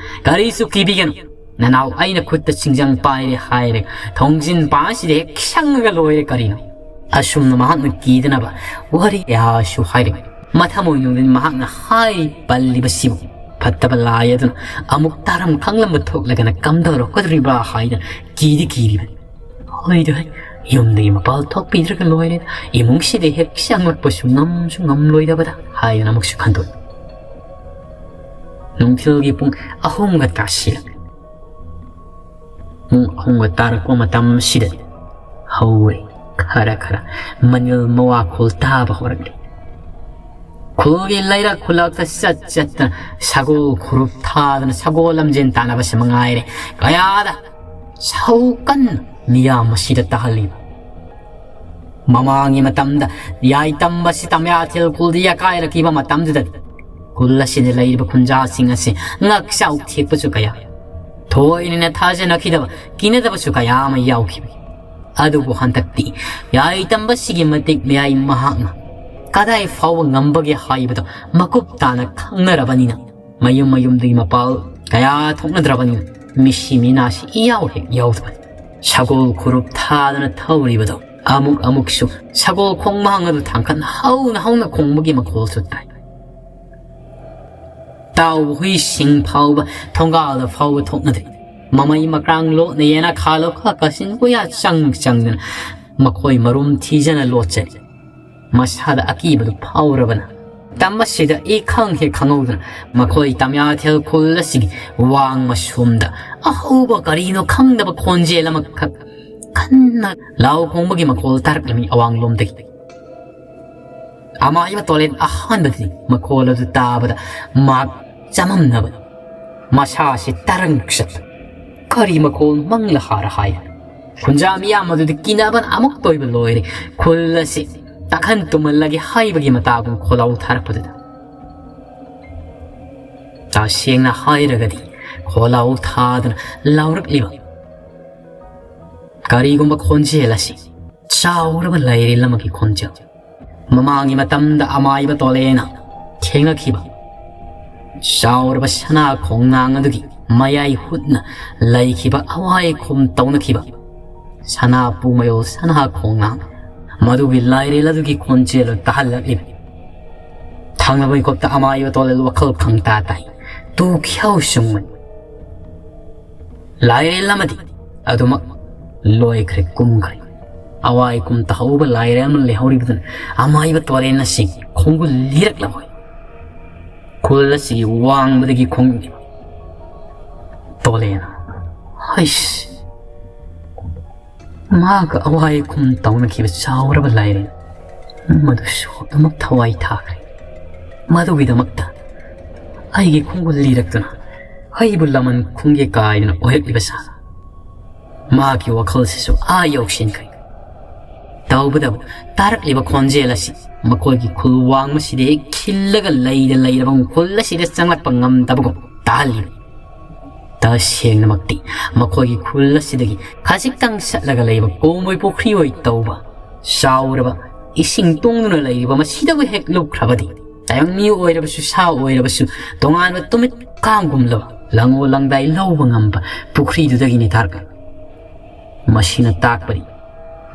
ꯀꯔꯤꯁꯨ ꯀꯤꯕꯤꯒꯅꯨ꯫ ꯅꯅꯥꯎ ꯑꯩꯅ ꯈꯨꯠꯇ ꯁꯤꯡꯖꯪ ꯄꯥꯏꯔꯦ ꯍꯥꯏꯔꯒ ꯊꯣꯡꯖꯤꯟ ꯄꯥꯟꯁꯤꯗ ꯍꯦꯛ ꯁꯪꯉꯒ ꯂꯣꯏꯔꯦ ꯀꯔꯤꯅꯣ?" ꯑꯁꯨꯝꯅ ꯃꯍꯥꯛꯅ ꯀꯤꯗꯅꯕ ꯋꯥꯔꯤ ꯀꯌꯥꯁꯨ ꯍꯥꯏꯔꯦ꯫ ꯃꯊꯃꯣꯏꯅꯨꯡꯗ ꯃꯍꯥꯛꯅ ꯍꯥꯏꯔꯤ ꯄꯜꯂꯤꯕꯁꯤꯕꯨ ꯐꯠꯇꯕ ꯂꯥꯏ ꯑꯗꯨꯅ ꯑꯃꯨꯛ ꯇꯥꯔꯝ ꯈꯪꯂꯝꯕ ꯊꯣꯛꯂꯒꯅ ꯀꯝꯗꯧꯔꯛꯀꯗꯧꯔꯤꯕ꯭ꯔꯥ ꯍꯥꯏꯅ ꯀꯤꯗꯤ ꯀꯤꯔꯤꯕꯅꯤ꯫ "ꯍꯣꯏꯗ ꯍꯣꯏ, ꯌꯨꯝꯗꯒꯤ ꯃꯄꯥꯜ ꯊꯣꯛꯄꯤꯗ꯭ꯔꯒ ꯂꯣꯏꯔꯦ, ꯏꯃꯨꯡꯁꯤꯗ ꯍꯦꯛ ꯆꯪꯂꯛꯄꯁꯨ ꯉꯝꯁꯨ ꯉꯝꯂꯣꯏꯗꯕꯗ" ꯍꯥꯏꯗꯅ ꯑꯃꯨꯛꯁꯨ ꯈꯟꯗꯣꯛꯏ꯫ ꯅꯨꯡꯊꯤꯜꯒꯤ ꯄꯨꯡ ꯑꯍꯨꯝꯒ ꯇꯥꯁꯤꯜꯂꯛꯂꯦ꯫ ꯄꯨꯡ ꯑꯍꯨꯝꯒ ꯇꯥꯔꯛꯄ ꯃꯇꯝꯁꯤꯗꯗꯤ ꯍꯧꯔꯦ, ꯈꯔ ꯈꯔ ꯃꯅꯤꯜ ꯃꯋꯥꯈꯣꯜ ꯇꯥꯕ ꯍꯧꯔꯛꯂꯦ꯫ ꯈꯨꯜꯒꯤ ꯂꯩꯔꯛ ꯈꯨꯜꯂꯛꯇ ꯆꯠ ꯆꯠꯇꯅ ꯁꯒꯣꯜ ꯈꯨꯔꯨꯞ ꯊꯥꯗꯅ ꯁꯒꯣꯜ ꯂꯝꯖꯦꯟ ꯇꯥꯟꯅꯕꯁꯤ ꯃꯉꯥꯏꯔꯦ ꯀꯌꯥꯗ ꯁꯧ ꯀꯟꯅ ꯃꯤꯌꯥꯝ ꯑꯁꯤꯗ ꯇꯥꯍꯜꯂꯤꯕ꯫ ꯃꯃꯥꯡꯒꯤ ꯃꯇꯝꯗ ꯌꯥꯏ ꯇꯝꯕꯁꯤ ꯇꯝꯌꯥꯊꯦꯜ ꯈꯨꯜꯗ ꯌꯥꯀꯥꯏꯔꯛꯈꯤꯕ ꯃꯇꯝꯗꯨꯗ ꯈꯨꯜ ꯑꯁꯤꯗ ꯂꯩꯔꯤꯕ ꯈꯨꯟꯖꯥꯁꯤꯡ ꯑꯁꯤ ꯉꯛꯆꯥꯎ ꯊꯦꯛꯄꯁꯨ ꯀꯌꯥ, ꯊꯣꯏꯅ ꯊꯥꯖꯅꯈꯤꯗꯕ, ꯀꯤꯅꯗꯕꯁꯨ ꯀꯌꯥ ꯑꯃ ꯌꯥꯎꯈꯤꯕꯅꯤ꯫ ꯑꯗꯨꯕꯨ ꯍꯟꯗꯛꯇꯤ ꯌꯥꯏ ꯇꯝꯕꯁꯤꯒꯤ ꯃꯇꯤꯛ ꯃꯌꯥꯏ ꯃꯍꯥꯛꯅ ꯀꯗꯥꯏ ꯐꯥꯎꯕ ꯉꯝꯕꯒꯦ ꯍꯥꯏꯕꯗꯣ ꯃꯀꯨꯞ ꯇꯥꯅ ꯈꯪꯅꯔꯕꯅꯤꯅ, ꯃꯌꯨꯝ ꯃꯌꯨꯝꯗꯒꯤ ꯃꯄꯥꯜ ꯀꯌꯥ ꯊꯣꯛꯅꯗ꯭ꯔꯕꯅꯤꯅ ꯃꯤꯁꯤ ꯃꯤꯅꯥꯁꯤ ꯏꯌꯥꯎ ꯍꯦꯛ ꯌꯥꯎꯗꯕꯅꯤ꯫ ꯁꯒꯣꯜ ꯈꯨꯔꯨꯞ ꯊꯥꯗꯅ ꯊꯧꯔꯤꯕꯗꯣ ꯑꯃꯨꯛ ꯑꯃꯨꯛꯁꯨ ꯁꯒꯣꯜ ꯈꯣꯡꯃꯥꯡ ꯑꯗꯨ ꯊꯥꯡꯀꯠꯅ ꯍꯧꯅ ꯍꯧꯅ ꯈꯣꯡꯕꯒꯤ ꯃꯈꯣꯜꯁꯨ ꯇꯥꯏ꯫ ꯇꯥꯎꯕ ꯍꯨꯏꯁꯤꯡ ꯐꯥꯎꯕ ꯊꯣꯡꯒꯥꯜꯗ ꯐꯥꯎꯕ ꯊꯣꯛꯅꯗ꯭ꯔꯤ꯫ ꯃꯃꯩ ꯃꯀ꯭ꯔꯥꯡ ꯂꯣꯠꯅ ꯌꯦꯅꯈꯥ ꯂꯣꯈꯥ ꯀꯥꯆꯤꯟ ꯀꯣꯌꯥ ꯆꯪ ꯆꯪꯗꯅ ꯃꯈꯣꯏ ꯃꯔꯨꯝ ꯊꯤꯖꯅ ꯂꯣꯠꯆꯔꯤ꯫ ꯃꯁꯥꯗ ꯑꯀꯤꯕꯗꯨ ꯐꯥꯎꯔꯕꯅ꯫ ꯃꯇꯝ ꯑꯁꯤꯗ ꯏꯈꯪ ꯍꯦꯛ ꯈꯪꯍꯧꯗꯅ ꯃꯈꯣꯏ ꯇꯝꯌꯥꯊꯦꯜ ꯈꯨꯜ ꯑꯁꯤꯒꯤ ꯋꯥꯡꯃ ꯁꯣꯝꯗ ꯑꯍꯧꯕ ꯀꯔꯤꯅꯣ ꯈꯪꯗꯕ ꯈꯣꯟꯖꯦꯜ ꯑꯃꯈꯛ ꯀꯟꯅ ꯂꯥꯎ ꯈꯣꯡꯕꯒꯤ ꯃꯈꯣꯜ ꯇꯥꯔꯛꯂꯝꯃꯤ ꯑꯋꯥꯡꯂꯣꯝꯗꯒꯤ꯫ ꯑꯃꯥꯏꯕ ꯇꯣꯂꯦꯟ ꯑꯍꯥꯟꯕꯗꯤ ꯃꯈꯣꯜ ꯑꯗꯨ ꯇꯥꯕꯗ ꯃꯍꯥꯛ ꯆꯃꯝꯅꯕ, ꯃꯁꯥꯁꯤ ꯇꯔꯪ ꯆꯠꯄ꯫ ꯀꯔꯤ ꯃꯈꯣꯜ ꯃꯪꯂ ꯍꯥꯔ ꯍꯥꯏ? ꯈꯨꯟꯖꯥ ꯃꯤꯌꯥꯝ ꯑꯗꯨꯗꯤ ꯀꯤꯅꯕꯅ ꯑꯃꯨꯛꯇ ꯑꯣꯏꯕ ꯂꯣꯏꯔꯦ꯫ ꯈꯨꯜ ꯑꯁꯤ ꯇꯥꯈꯟ ꯇꯨꯝꯍꯜꯂꯒꯦ ꯍꯥꯏꯕꯒꯤ ꯃꯇꯥꯒꯨꯝ ꯈꯣꯜꯂꯥꯎ ꯊꯥꯔꯛꯄꯗꯨꯗ꯫ ꯇꯁꯦꯡꯅ ꯍꯥꯏꯔꯒꯗꯤ ꯈꯣꯜꯂꯥꯎ ꯊꯥꯗꯨꯅ ꯂꯥꯎꯔꯛꯂꯤꯕ ꯀꯔꯤꯒꯨꯝꯕ ꯈꯣꯟꯖꯦꯜ ꯑꯁꯤ ꯆꯥꯎꯔꯕ ꯂꯥꯏꯔꯦꯜ ꯑꯃꯒꯤ ꯈꯣꯟꯖꯦꯜ꯫ ꯃꯃꯥꯡꯒꯤ ꯃꯇꯝꯗ ꯑꯃꯥꯏꯕ ꯇꯣꯂꯦꯅ ꯊꯦꯡꯅꯈꯤꯕ ꯆꯥꯎꯔꯕ ꯁꯅꯥ ꯈꯣꯡꯅꯥꯡ ꯑꯗꯨꯒꯤ ꯃꯌꯥꯏ ꯍꯨꯠꯅ ꯂꯩꯈꯤꯕ ꯑꯋꯥꯏ ꯈꯨꯝ ꯇꯧꯅꯈꯤꯕ ꯁꯅꯥ ꯄꯨꯡꯃꯌꯣꯜ ꯁꯅꯥ ꯈꯣꯡꯅꯥꯡ, ꯃꯗꯨꯒꯤ ꯂꯥꯏꯔꯦꯜ ꯑꯗꯨꯒꯤ ꯈꯣꯟꯖꯦꯜ ꯑꯗꯨ ꯇꯥꯍꯜꯂꯛꯂꯤꯕ꯫ ꯊꯪꯅꯕ ꯃꯤꯀꯨꯞꯇ ꯑꯃꯥꯏꯕ ꯇꯣꯂꯦꯜ ꯋꯥꯈꯜ ꯈꯪꯇꯥ ꯇꯥꯏ꯫ ꯇꯨ ꯈ꯭ꯌꯥꯎ ꯁꯨꯡꯃꯟ꯫ ꯂꯥꯏꯔꯦꯜ ꯑꯃꯗꯤ ꯑꯗꯨꯃꯛ ꯂꯣꯏꯈ꯭ꯔꯦ, ꯀꯨꯝꯈ꯭ꯔꯦ꯫ ꯑꯋꯥꯏ ꯀꯨꯝ ꯇꯥꯍꯧꯕ ꯂꯥꯏꯔꯦꯜ ꯑꯃ ꯂꯩꯍꯧꯔꯤꯕꯗꯨꯅ ꯑꯃꯥꯏꯕ ꯇꯣꯔꯦꯟ ꯑꯁꯤ ꯈꯣꯡꯒꯨꯜ ꯂꯤꯔꯛꯂꯕꯣꯏ꯫ ꯈꯨꯜ ꯑꯁꯤꯒꯤ ꯋꯥꯡꯃꯗꯒꯤ ꯈꯣꯡꯂꯤꯕ ꯇꯣꯂꯦꯟ꯫ ꯍꯩꯁ! ꯃꯍꯥꯛꯀ ꯑꯋꯥꯏ ꯈꯨꯝ ꯇꯧꯅꯈꯤꯕ ꯆꯥꯎꯔꯕ ꯂꯥꯏꯔꯦꯜ ꯃꯗꯨꯁꯨ ꯑꯗꯨꯃꯛ ꯊꯋꯥꯏ ꯊꯥꯈ꯭ꯔꯦ꯫ ꯃꯗꯨꯒꯤꯗꯃꯛꯇ ꯑꯩꯒꯤ ꯈꯣꯡꯒꯨꯜ ꯂꯤꯔꯛꯇꯨꯅ ꯑꯩꯕꯨ ꯂꯃꯟ ꯈꯣꯡꯒꯦ ꯀꯥꯏꯗꯨꯅ ꯑꯣꯏꯔꯛꯂꯤꯕ ꯁꯥ꯫ ꯃꯍꯥꯛꯀꯤ ꯋꯥꯈꯜꯁꯤꯁꯨ ꯑꯥ ꯌꯧꯁꯤꯟꯈ꯭ꯔꯦ꯫ ꯇꯧꯕꯇꯕꯨ ꯇꯥꯔꯛꯂꯤꯕ ꯈꯣꯟꯖꯦꯜ ꯑꯁꯤ ꯃꯈꯣꯏꯒꯤ ꯈꯨꯜ ꯋꯥꯡꯃꯁꯤꯗ ꯍꯦꯛ ꯈꯤꯜꯂꯒ ꯂꯩꯗ ꯂꯩꯔꯕ ꯈꯨꯜ ꯑꯁꯤꯗ ꯆꯪꯂꯛꯄ ꯉꯝꯗꯕꯒꯨꯝ ꯇꯥꯍꯜꯂꯤꯕ꯫ ꯇꯁꯦꯡꯅꯃꯛꯇꯤ ꯃꯈꯣꯏꯒꯤ ꯈꯨꯜ ꯑꯁꯤꯗꯒꯤ ꯈꯖꯤꯛꯇꯪ ꯆꯠꯂꯒ ꯂꯩꯕ ꯀꯣꯝꯕꯣꯏ ꯄꯨꯈ꯭ꯔꯤ ꯑꯣꯏ ꯇꯧꯕ ꯆꯥꯎꯔꯕ ꯏꯁꯤꯡ ꯇꯨꯡꯗꯨꯅ ꯂꯩꯔꯤꯕ ꯃꯁꯤꯗꯕꯨ ꯍꯦꯛ ꯂꯨꯞꯈ꯭ꯔꯕꯗꯤ, ꯇꯥꯏꯕꯪ ꯃꯤ ꯑꯣꯏꯔꯕꯁꯨ ꯁꯥ ꯑꯣꯏꯔꯕꯁꯨ ꯇꯣꯉꯥꯟꯕ ꯇꯨꯃꯤꯠ ꯀꯥꯡꯒꯨꯝꯂꯕ ꯂꯪꯉꯣ ꯂꯪꯗꯥꯏ ꯂꯧꯕ ꯉꯝꯕ ꯄꯨꯈ꯭ꯔꯤꯗꯨꯗꯒꯤꯅꯤ ꯇꯥꯔꯛꯂꯤ꯫ ꯃꯁꯤꯅ ꯇꯥꯛꯄꯗꯤ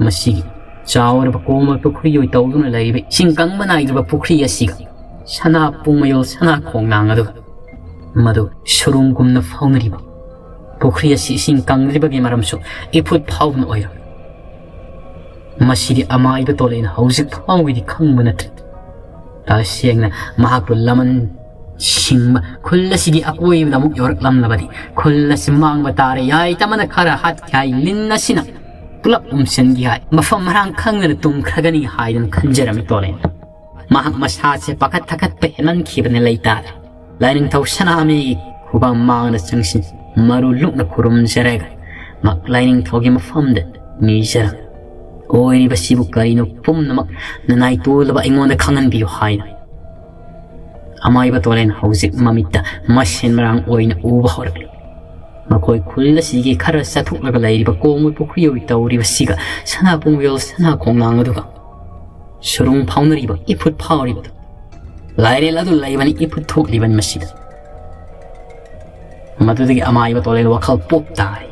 ꯃꯁꯤꯒꯤ ꯆꯥꯎꯔꯕ ꯀꯣꯝꯕ ꯄꯨꯈ꯭ꯔꯤ ꯑꯣꯏ ꯇꯧꯗꯨꯅ ꯂꯩꯔꯤꯕ ꯏꯁꯤꯡ ꯀꯪꯕ ꯅꯥꯏꯗ꯭ꯔꯕ ꯄꯨꯈ꯭ꯔꯤ ꯑꯁꯤꯒ ꯁꯅꯥ ꯄꯨꯡꯃꯌꯣꯜ ꯁꯅꯥ ꯈꯣꯡꯅꯥꯡ ꯑꯗꯨꯒ ꯃꯗꯨ ꯁꯨꯔꯨꯡꯒꯨꯝꯅ ꯐꯥꯎꯅꯔꯤꯕ ꯄꯨꯈ꯭ꯔꯤ ꯑꯁꯤ ꯏꯁꯤꯡ ꯀꯪꯗ꯭ꯔꯤꯕꯒꯤ ꯃꯔꯝꯁꯨ ꯏꯐꯨꯠ ꯐꯥꯎꯕꯅ ꯑꯣꯏꯔꯣꯏ꯫ ꯃꯁꯤꯗꯤ ꯑꯃꯥꯏꯕ ꯇꯣꯂꯦꯅ ꯍꯧꯖꯤꯛ ꯐꯥꯎꯒꯤꯗꯤ ꯈꯪꯕ ꯅꯠꯇ꯭ꯔꯤ꯫ ꯇꯁꯦꯡꯅ ꯃꯍꯥꯛꯄꯨ ꯂꯃꯟ ꯁꯤꯡꯕ ꯈꯨꯜ ꯑꯁꯤꯒꯤ ꯑꯀꯣꯏꯕꯗ ꯑꯃꯨꯛ ꯌꯧꯔꯛꯂꯝꯂꯕꯗꯤ, ꯈꯨꯜ ꯑꯁꯤ ꯃꯥꯡꯕ ꯇꯥꯔꯦ, ꯌꯥꯏꯇꯃꯅ ꯈꯔ ꯍꯥꯠꯈꯤ ꯍꯥꯏ, ꯂꯤꯟ ꯑꯁꯤꯅ ꯄꯨꯂꯞ ꯎꯝꯁꯤꯟꯈꯤ ꯍꯥꯏ, ꯃꯐꯝ ꯃꯔꯥꯡ ꯈꯪꯗꯅ ꯇꯨꯝꯈ꯭ꯔꯒꯅꯤ ꯍꯥꯏꯗꯅ ꯈꯟꯖꯔꯝꯃꯤ ꯇꯣꯂꯦꯅ꯫ ꯃꯍꯥꯛ ꯃꯁꯥꯁꯦ ꯄꯥꯈꯠ ꯊꯀꯠꯄ ꯍꯦꯟꯃꯟꯈꯤꯕꯅ ꯂꯩꯇꯥꯔꯦ꯫ ꯂꯥꯏꯅꯤꯡꯊꯧ ꯁꯅꯥꯃꯍꯤꯒꯤ ꯈꯨꯕꯝ ꯃꯥꯡꯗ ꯆꯪꯁꯤꯟ ꯃꯔꯨ ꯂꯨꯛꯅ ꯈꯨꯔꯨꯝꯖꯔꯒ ꯃꯍꯥꯛ ꯂꯥꯏꯅꯤꯡꯊꯧꯒꯤ ꯃꯐꯝꯗ ꯅꯤꯖꯔꯝꯃꯤ꯫ ꯑꯣꯏꯔꯤꯕꯁꯤꯕꯨ ꯀꯔꯤꯅꯣ ꯄꯨꯝꯅꯃꯛ ꯅꯅꯥꯏ ꯇꯣꯜꯂꯕ ꯑꯩꯉꯣꯟꯗ ꯈꯪꯍꯟꯕꯤꯌꯨ ꯍꯥꯏꯅ꯫ ꯑꯃꯥꯏꯕ ꯇꯣꯂꯦꯟ ꯍꯧꯖꯤꯛ ꯃꯃꯤꯠꯇ ꯃꯁꯦꯟ ꯃꯔꯥꯡ ꯑꯣꯏꯅ ꯎꯕ ꯍꯧꯔꯛꯂꯤ꯫ ꯃꯈꯣꯏ ꯈꯨꯜ ꯑꯁꯤꯒꯤ ꯈꯔ ꯆꯠꯊꯣꯛꯂꯒ ꯂꯩꯔꯤꯕ ꯀꯣꯡꯕ ꯄꯨꯈ꯭ꯔꯤ ꯌꯧ ꯇꯧꯔꯤꯕꯁꯤꯒ ꯁꯅꯥ ꯄꯨꯡꯌꯣꯜ ꯁꯅꯥ ꯈꯣꯡꯅꯥꯡ ꯑꯗꯨꯒ ꯁꯨꯔꯨꯡ ꯐꯥꯎꯅꯔꯤꯕ ꯏꯐꯨꯠ ꯐꯥꯎꯔꯤꯕꯗꯨ ꯂꯥꯏꯔꯦꯜ ꯑꯗꯨ ꯂꯩꯕꯅꯤ, ꯏꯐꯨꯠ ꯊꯣꯛꯂꯤꯕꯅꯤ ꯃꯁꯤꯗ꯫ ꯃꯗꯨꯗꯒꯤ ꯑꯃꯥꯏꯕ ꯇꯣꯂꯦꯟ ꯋꯥꯈꯜ ꯄꯣꯞ ꯇꯥꯔꯦ꯫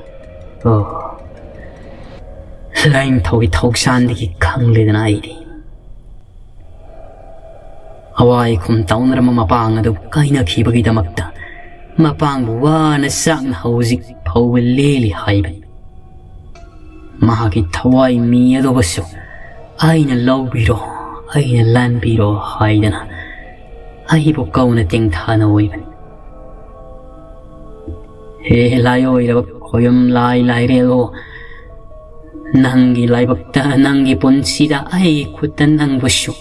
ꯑꯣ, ꯂꯥꯏꯅꯤꯡꯊꯧꯒꯤ ꯊꯧꯁꯥꯟꯗꯒꯤ ꯈꯪꯂꯦꯗꯅ ꯑꯩꯗꯤ꯫ ꯑꯋꯥꯏ ꯈꯨꯝ ꯇꯧꯅꯔꯝꯕ ꯃꯄꯥꯡ ꯑꯗꯨ ꯀꯥꯏꯅꯈꯤꯕꯒꯤꯗꯃꯛꯇ ꯃꯄꯥꯡꯕꯨ ꯋꯥꯅ ꯆꯥꯛꯅ ꯍꯧꯖꯤꯛ ꯐꯥꯎꯕ ꯂꯦꯜꯂꯤ ꯍꯥꯏꯕꯅꯤ꯫ ꯃꯍꯥꯛꯀꯤ ꯊꯋꯥꯏ ꯃꯤ ꯑꯗꯨꯕꯨꯁꯨ ꯑꯩꯅ ꯂꯧꯕꯤꯔꯣ, ꯑꯩꯅ ꯂꯥꯟꯕꯤꯔꯣ ꯍꯥꯏꯗꯅ ꯑꯩꯕꯨ ꯀꯧꯅ ꯇꯦꯡꯊꯥꯅ ꯑꯣꯏꯕꯅꯤ꯫ ꯍꯦ ꯂꯥꯏꯑꯣꯏꯔꯕ ꯈꯣꯌꯝ ꯂꯥꯏ ꯂꯥꯏꯔꯦꯜꯂꯣ, ꯅꯪꯒꯤ ꯂꯥꯏꯕꯛꯇ, ꯅꯪꯒꯤ ꯄꯨꯟꯁꯤꯗ ꯑꯩꯒꯤ ꯈꯨꯠꯇ ꯅꯪꯕꯨꯁꯨ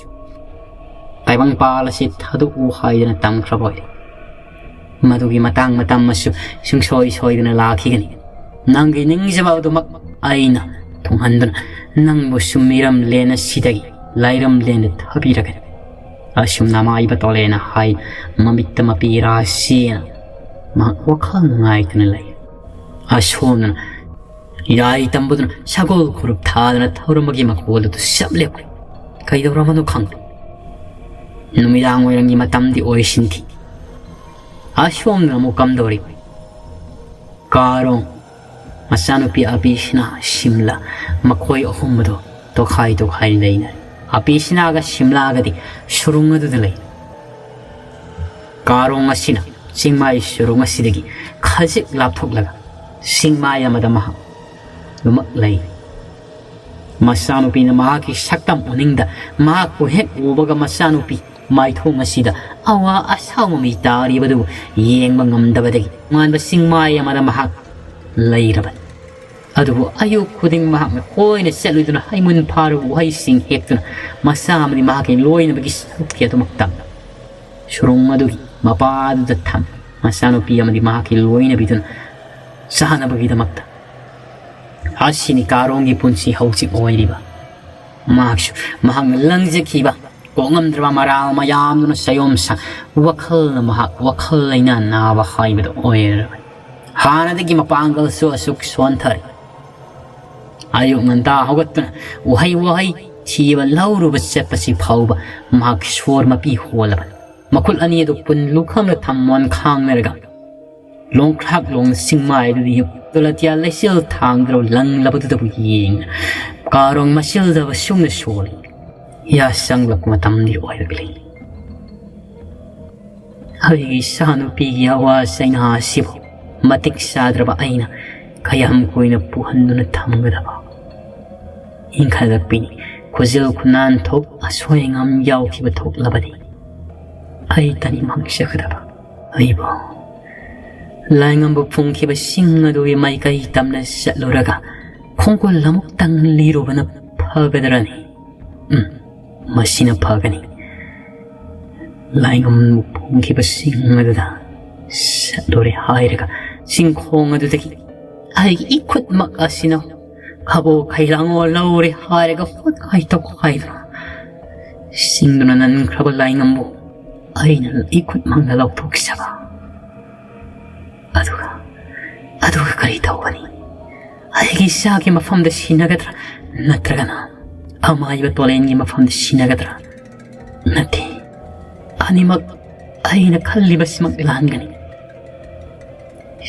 ꯇꯥꯏꯕꯪꯄꯥꯜ ꯑꯁꯤ ꯊꯥꯗꯣꯛꯎ ꯍꯥꯏꯗꯅ ꯇꯝꯈ꯭ꯔꯕ ꯑꯣꯏꯔꯦ꯫ ꯃꯗꯨꯒꯤ ꯃꯇꯥꯡ ꯃꯇꯝ ꯑꯃꯁꯨ ꯁꯨꯡꯁꯣꯏ ꯁꯣꯏꯗꯅ ꯂꯥꯛꯈꯤꯒꯅꯤ꯫ ꯅꯪꯒꯤ ꯅꯤꯡꯖꯕ ꯑꯗꯨꯃꯛ ꯑꯩꯅ ꯊꯨꯡꯍꯟꯗꯨꯅ ꯅꯪꯕꯨꯁꯨ ꯃꯤꯔꯝꯂꯦꯟ ꯑꯁꯤꯗꯒꯤ ꯂꯥꯏꯔꯝꯂꯦꯟꯗ ꯊꯥꯕꯤꯔꯒꯅꯤ꯫ ꯑꯁꯨꯝꯅ ꯑꯃꯥꯏꯕ ꯇꯣꯂꯦꯅ ꯍꯥꯏ, ꯃꯃꯤꯠꯇ ꯃꯄꯤ ꯔꯥꯁꯤꯅ ꯃꯍꯥꯛ ꯋꯥꯈꯜ ꯅꯨꯡꯉꯥꯏꯇꯅ ꯂꯩ꯫ ꯑꯁꯣꯝꯗꯅ ꯌꯥꯏ ꯇꯝꯕꯗꯨꯅ ꯁꯒꯣꯜ ꯈꯨꯔꯨꯞ ꯊꯥꯗꯅ ꯊꯧꯔꯝꯕꯒꯤ ꯃꯈꯣꯜ ꯑꯗꯨ ꯁꯞ ꯂꯦꯞꯈ꯭ꯔꯦ꯫ ꯀꯩꯗꯧꯔꯕꯅꯣ ꯈꯪꯗꯦ꯫ ꯅꯨꯃꯤꯗꯥꯡ ꯋꯥꯏꯔꯝꯒꯤ ꯃꯇꯝꯗꯤ ꯑꯣꯏꯁꯤꯟꯈꯤ꯫ ꯑꯁꯣꯝꯗꯅ ꯑꯃꯨꯛ ꯀꯝꯗꯧꯔꯤ? ꯀꯥꯔꯣꯡ, ꯃꯆꯥꯅꯨꯄꯤ ꯑꯕꯤꯁꯤꯅ, ꯁꯤꯝꯂꯥ, ꯃꯈꯣꯏ ꯑꯍꯨꯝ ꯑꯗꯨ ꯇꯣꯈꯥꯏ ꯇꯣꯈꯥꯏ ꯂꯩꯅꯔꯤ꯫ ꯑꯕꯤꯁꯤꯅꯥꯒ ꯁꯤꯝꯂꯥꯒꯗꯤ ꯁꯨꯔꯨꯡ ꯑꯗꯨꯗ ꯂꯩ꯫ ꯀꯥꯔꯣꯡ ꯑꯁꯤꯅ ꯆꯤꯡꯃꯥꯏ ꯁꯨꯔꯨꯡ ꯑꯁꯤꯗꯒꯤ ꯈꯖꯤꯛ ꯂꯥꯞꯊꯣꯛꯂꯒ ꯆꯤꯡꯃꯥꯏ ꯑꯃꯗ ꯃꯍꯥꯛ ꯂꯨꯃꯛ ꯂꯩ꯫ ꯃꯆꯥꯅꯨꯄꯤꯅ ꯃꯍꯥꯛꯀꯤ ꯁꯛꯇꯝ ꯎꯅꯤꯡꯗ ꯃꯍꯥꯛꯄꯨ ꯍꯦꯛ ꯎꯕꯒ ꯃꯆꯥꯅꯨꯄꯤ ꯃꯥꯏꯊꯣꯡ ꯑꯁꯤꯗ ꯑꯋꯥ ꯑꯁꯥꯎꯕ ꯃꯃꯤ ꯇꯥꯔꯤꯕꯗꯨ ꯌꯦꯡꯕ ꯉꯝꯗꯕꯗꯒꯤ ꯇꯣꯉꯥꯟꯕ ꯆꯤꯡꯃꯥꯏ ꯑꯃꯗ ꯃꯍꯥꯛ ꯂꯩꯔꯕꯅꯤ꯫ ꯑꯗꯨꯕꯨ ꯑꯌꯨꯛ ꯈꯨꯗꯤꯡ ꯃꯍꯥꯛꯅ ꯀꯣꯏꯅ ꯆꯠꯂꯨꯗꯨꯅ ꯍꯩꯃꯨꯟ ꯐꯥꯔꯕ ꯎꯍꯩꯁꯤꯡ ꯍꯦꯛꯇꯨꯅ ꯃꯆꯥ ꯑꯃꯗꯤ ꯃꯍꯥꯛꯀꯤ ꯂꯣꯏꯅꯕꯒꯤ ꯁꯔꯨꯛꯀꯤ ꯑꯗꯨꯃꯛ ꯇꯝꯃꯤ꯫ ꯁꯨꯔꯨꯡ ꯑꯗꯨꯒꯤ ꯃꯄꯥꯗꯨꯗ ꯊꯝꯃꯤ꯫ ꯃꯆꯥꯅꯨꯄꯤ ꯑꯃꯗꯤ ꯃꯍꯥꯛꯀꯤ ꯂꯣꯏꯅꯕꯤꯗꯨꯅ ꯆꯥꯅꯕꯒꯤꯗꯃꯛꯇ꯫ ꯑꯁꯤꯅꯤ ꯀꯥꯔꯣꯡꯒꯤ ꯄꯨꯟꯁꯤ ꯍꯧꯖꯤꯛ ꯑꯣꯏꯔꯤꯕ꯫ ꯃꯍꯥꯛꯁꯨ ꯃꯍꯥꯛꯅ ꯂꯪꯖꯈꯤꯕ ꯀꯣꯛꯉꯝꯗ꯭ꯔꯕ ꯃꯔꯥꯜ ꯃꯌꯥꯝꯗꯨꯅ ꯆꯌꯣꯝꯁ ꯋꯥꯈꯜꯅ ꯃꯍꯥꯛ ꯋꯥꯈꯜ ꯂꯩꯅꯥ ꯅꯥꯕ ꯍꯥꯏꯕꯗꯨ ꯑꯣꯏꯔꯕꯅꯤ꯫ ꯍꯥꯟꯅꯗꯒꯤ ꯃꯄꯥꯡꯒꯜꯁꯨ ꯑꯁꯨꯛ ꯁꯣꯟꯊꯔꯤ꯫ ꯑꯌꯨꯛ ꯉꯟꯇꯥ ꯍꯧꯒꯠꯇꯨꯅ ꯎꯍꯩ ꯋꯥꯍꯩ ꯊꯤꯕ ꯂꯧꯔꯨꯕ ꯆꯠꯄꯁꯤ ꯐꯥꯎꯕ ꯃꯍꯥꯛ ꯁꯣꯔ ꯃꯄꯤ ꯍꯣꯜꯂꯕꯅꯤ꯫ ꯃꯈꯨꯠ ꯑꯅꯤ ꯑꯗꯨ ꯄꯨꯟ ꯂꯨꯈꯝꯅ ꯊꯝꯃꯣꯟ ꯈꯥꯡꯅꯔꯒ ꯂꯣꯡꯈ꯭ꯔꯥꯛ ꯂꯣꯡꯅ ꯆꯤꯡꯃꯥꯏꯗꯨꯗ ꯌꯨꯝ ꯗꯣꯂꯇꯤꯌꯥ ꯂꯩꯆꯤꯜ ꯊꯥꯡꯗ꯭ꯔꯕ ꯂꯪꯂꯕꯗꯨꯗꯕꯨ ꯌꯦꯡꯅ ꯀꯥꯔꯣꯡ ꯃꯆꯤꯜꯗꯕ ꯁꯨꯝꯅ ꯁꯣꯜꯂꯤ꯫ ꯌꯥ ꯆꯪꯂꯛꯄ ꯃꯇꯝꯗꯤ ꯑꯣꯏꯔꯛꯂꯤ꯫ ꯑꯩꯒꯤ ꯏꯆꯥꯅꯨꯄꯤꯒꯤ ꯑꯋꯥ ꯆꯩꯅꯥ ꯑꯁꯤꯕꯨ ꯃꯇꯤꯛ ꯆꯥꯗ꯭ꯔꯕ ꯑꯩꯅ ꯀꯌꯥꯝ ꯀꯨꯏꯅ ꯄꯨꯍꯟꯗꯨꯅ ꯊꯝꯒꯗꯕ? ꯏꯟꯈꯠꯂꯛꯄꯤꯅꯤ꯫ ꯈꯨꯖꯤꯜ ꯈꯨꯅꯥꯟ ꯊꯣꯛ ꯑꯁꯣꯏ ꯑꯉꯥꯝ ꯌꯥꯎꯈꯤꯕ ꯊꯣꯛꯂꯕꯗꯤ ꯑꯩ ꯇꯅꯤ ꯃꯥꯡꯖꯒꯗꯕ꯫ ꯑꯩꯕꯨ ꯂꯥꯏꯉꯝꯕꯨ ꯐꯨꯝꯈꯤꯕꯁꯤꯡ ꯑꯗꯨꯒꯤ ꯃꯥꯏꯀꯩ ꯇꯝꯅ ꯆꯠꯂꯨꯔꯒ ꯈꯣꯡꯒꯨꯜ ꯑꯃꯨꯛꯇꯪ ꯂꯤꯔꯨꯕꯅ ꯐꯒꯗ꯭ꯔꯅꯤ? ꯎꯝ, ꯃꯁꯤꯅ ꯐꯒꯅꯤ꯫ ꯂꯥꯏꯉꯝꯕꯨ ꯐꯨꯝꯈꯤꯕꯁꯤꯡ ꯑꯗꯨꯗ ꯆꯠꯂꯨꯔꯦ ꯍꯥꯏꯔꯒ ꯆꯤꯡꯈꯣꯡ ꯑꯗꯨꯗꯒꯤ ꯑꯩꯒꯤ ꯏꯈꯨꯠꯃꯛ ꯑꯁꯤꯅ ꯈꯕꯣ ꯈꯩꯂꯥꯡꯉꯣ ꯂꯧꯔꯦ ꯍꯥꯏꯔꯒ ꯍꯣꯠꯈꯥꯏ ꯇꯧꯈꯥꯏꯗꯨꯅ ꯁꯤꯡꯗꯨꯅ ꯅꯟꯈ꯭ꯔꯕ ꯂꯥꯏꯉꯝꯕꯨ ꯑꯩꯅ ꯏꯈꯨꯠꯃꯛꯅ ꯂꯧꯊꯣꯛꯆꯕ꯫ ꯑꯗꯨꯒ, ꯑꯗꯨꯒ ꯀꯔꯤ ꯇꯧꯒꯅꯤ? ꯑꯩꯒꯤ ꯏꯆꯥꯒꯤ ꯃꯐꯝꯗ ꯁꯤꯟꯅꯒꯗ꯭ꯔꯥ, ꯅꯠꯇ꯭ꯔꯒꯅ ꯑꯃꯥꯏꯕ ꯇꯣꯂꯦꯟꯒꯤ ꯃꯐꯝꯗ ꯁꯤꯟꯅꯒꯗ꯭ꯔꯥ? ꯅꯠꯇꯦ, ꯑꯅꯤꯃꯛ ꯑꯩꯅ ꯈꯜꯂꯤꯕꯁꯤꯃꯛ ꯂꯥꯟꯒꯅꯤ꯫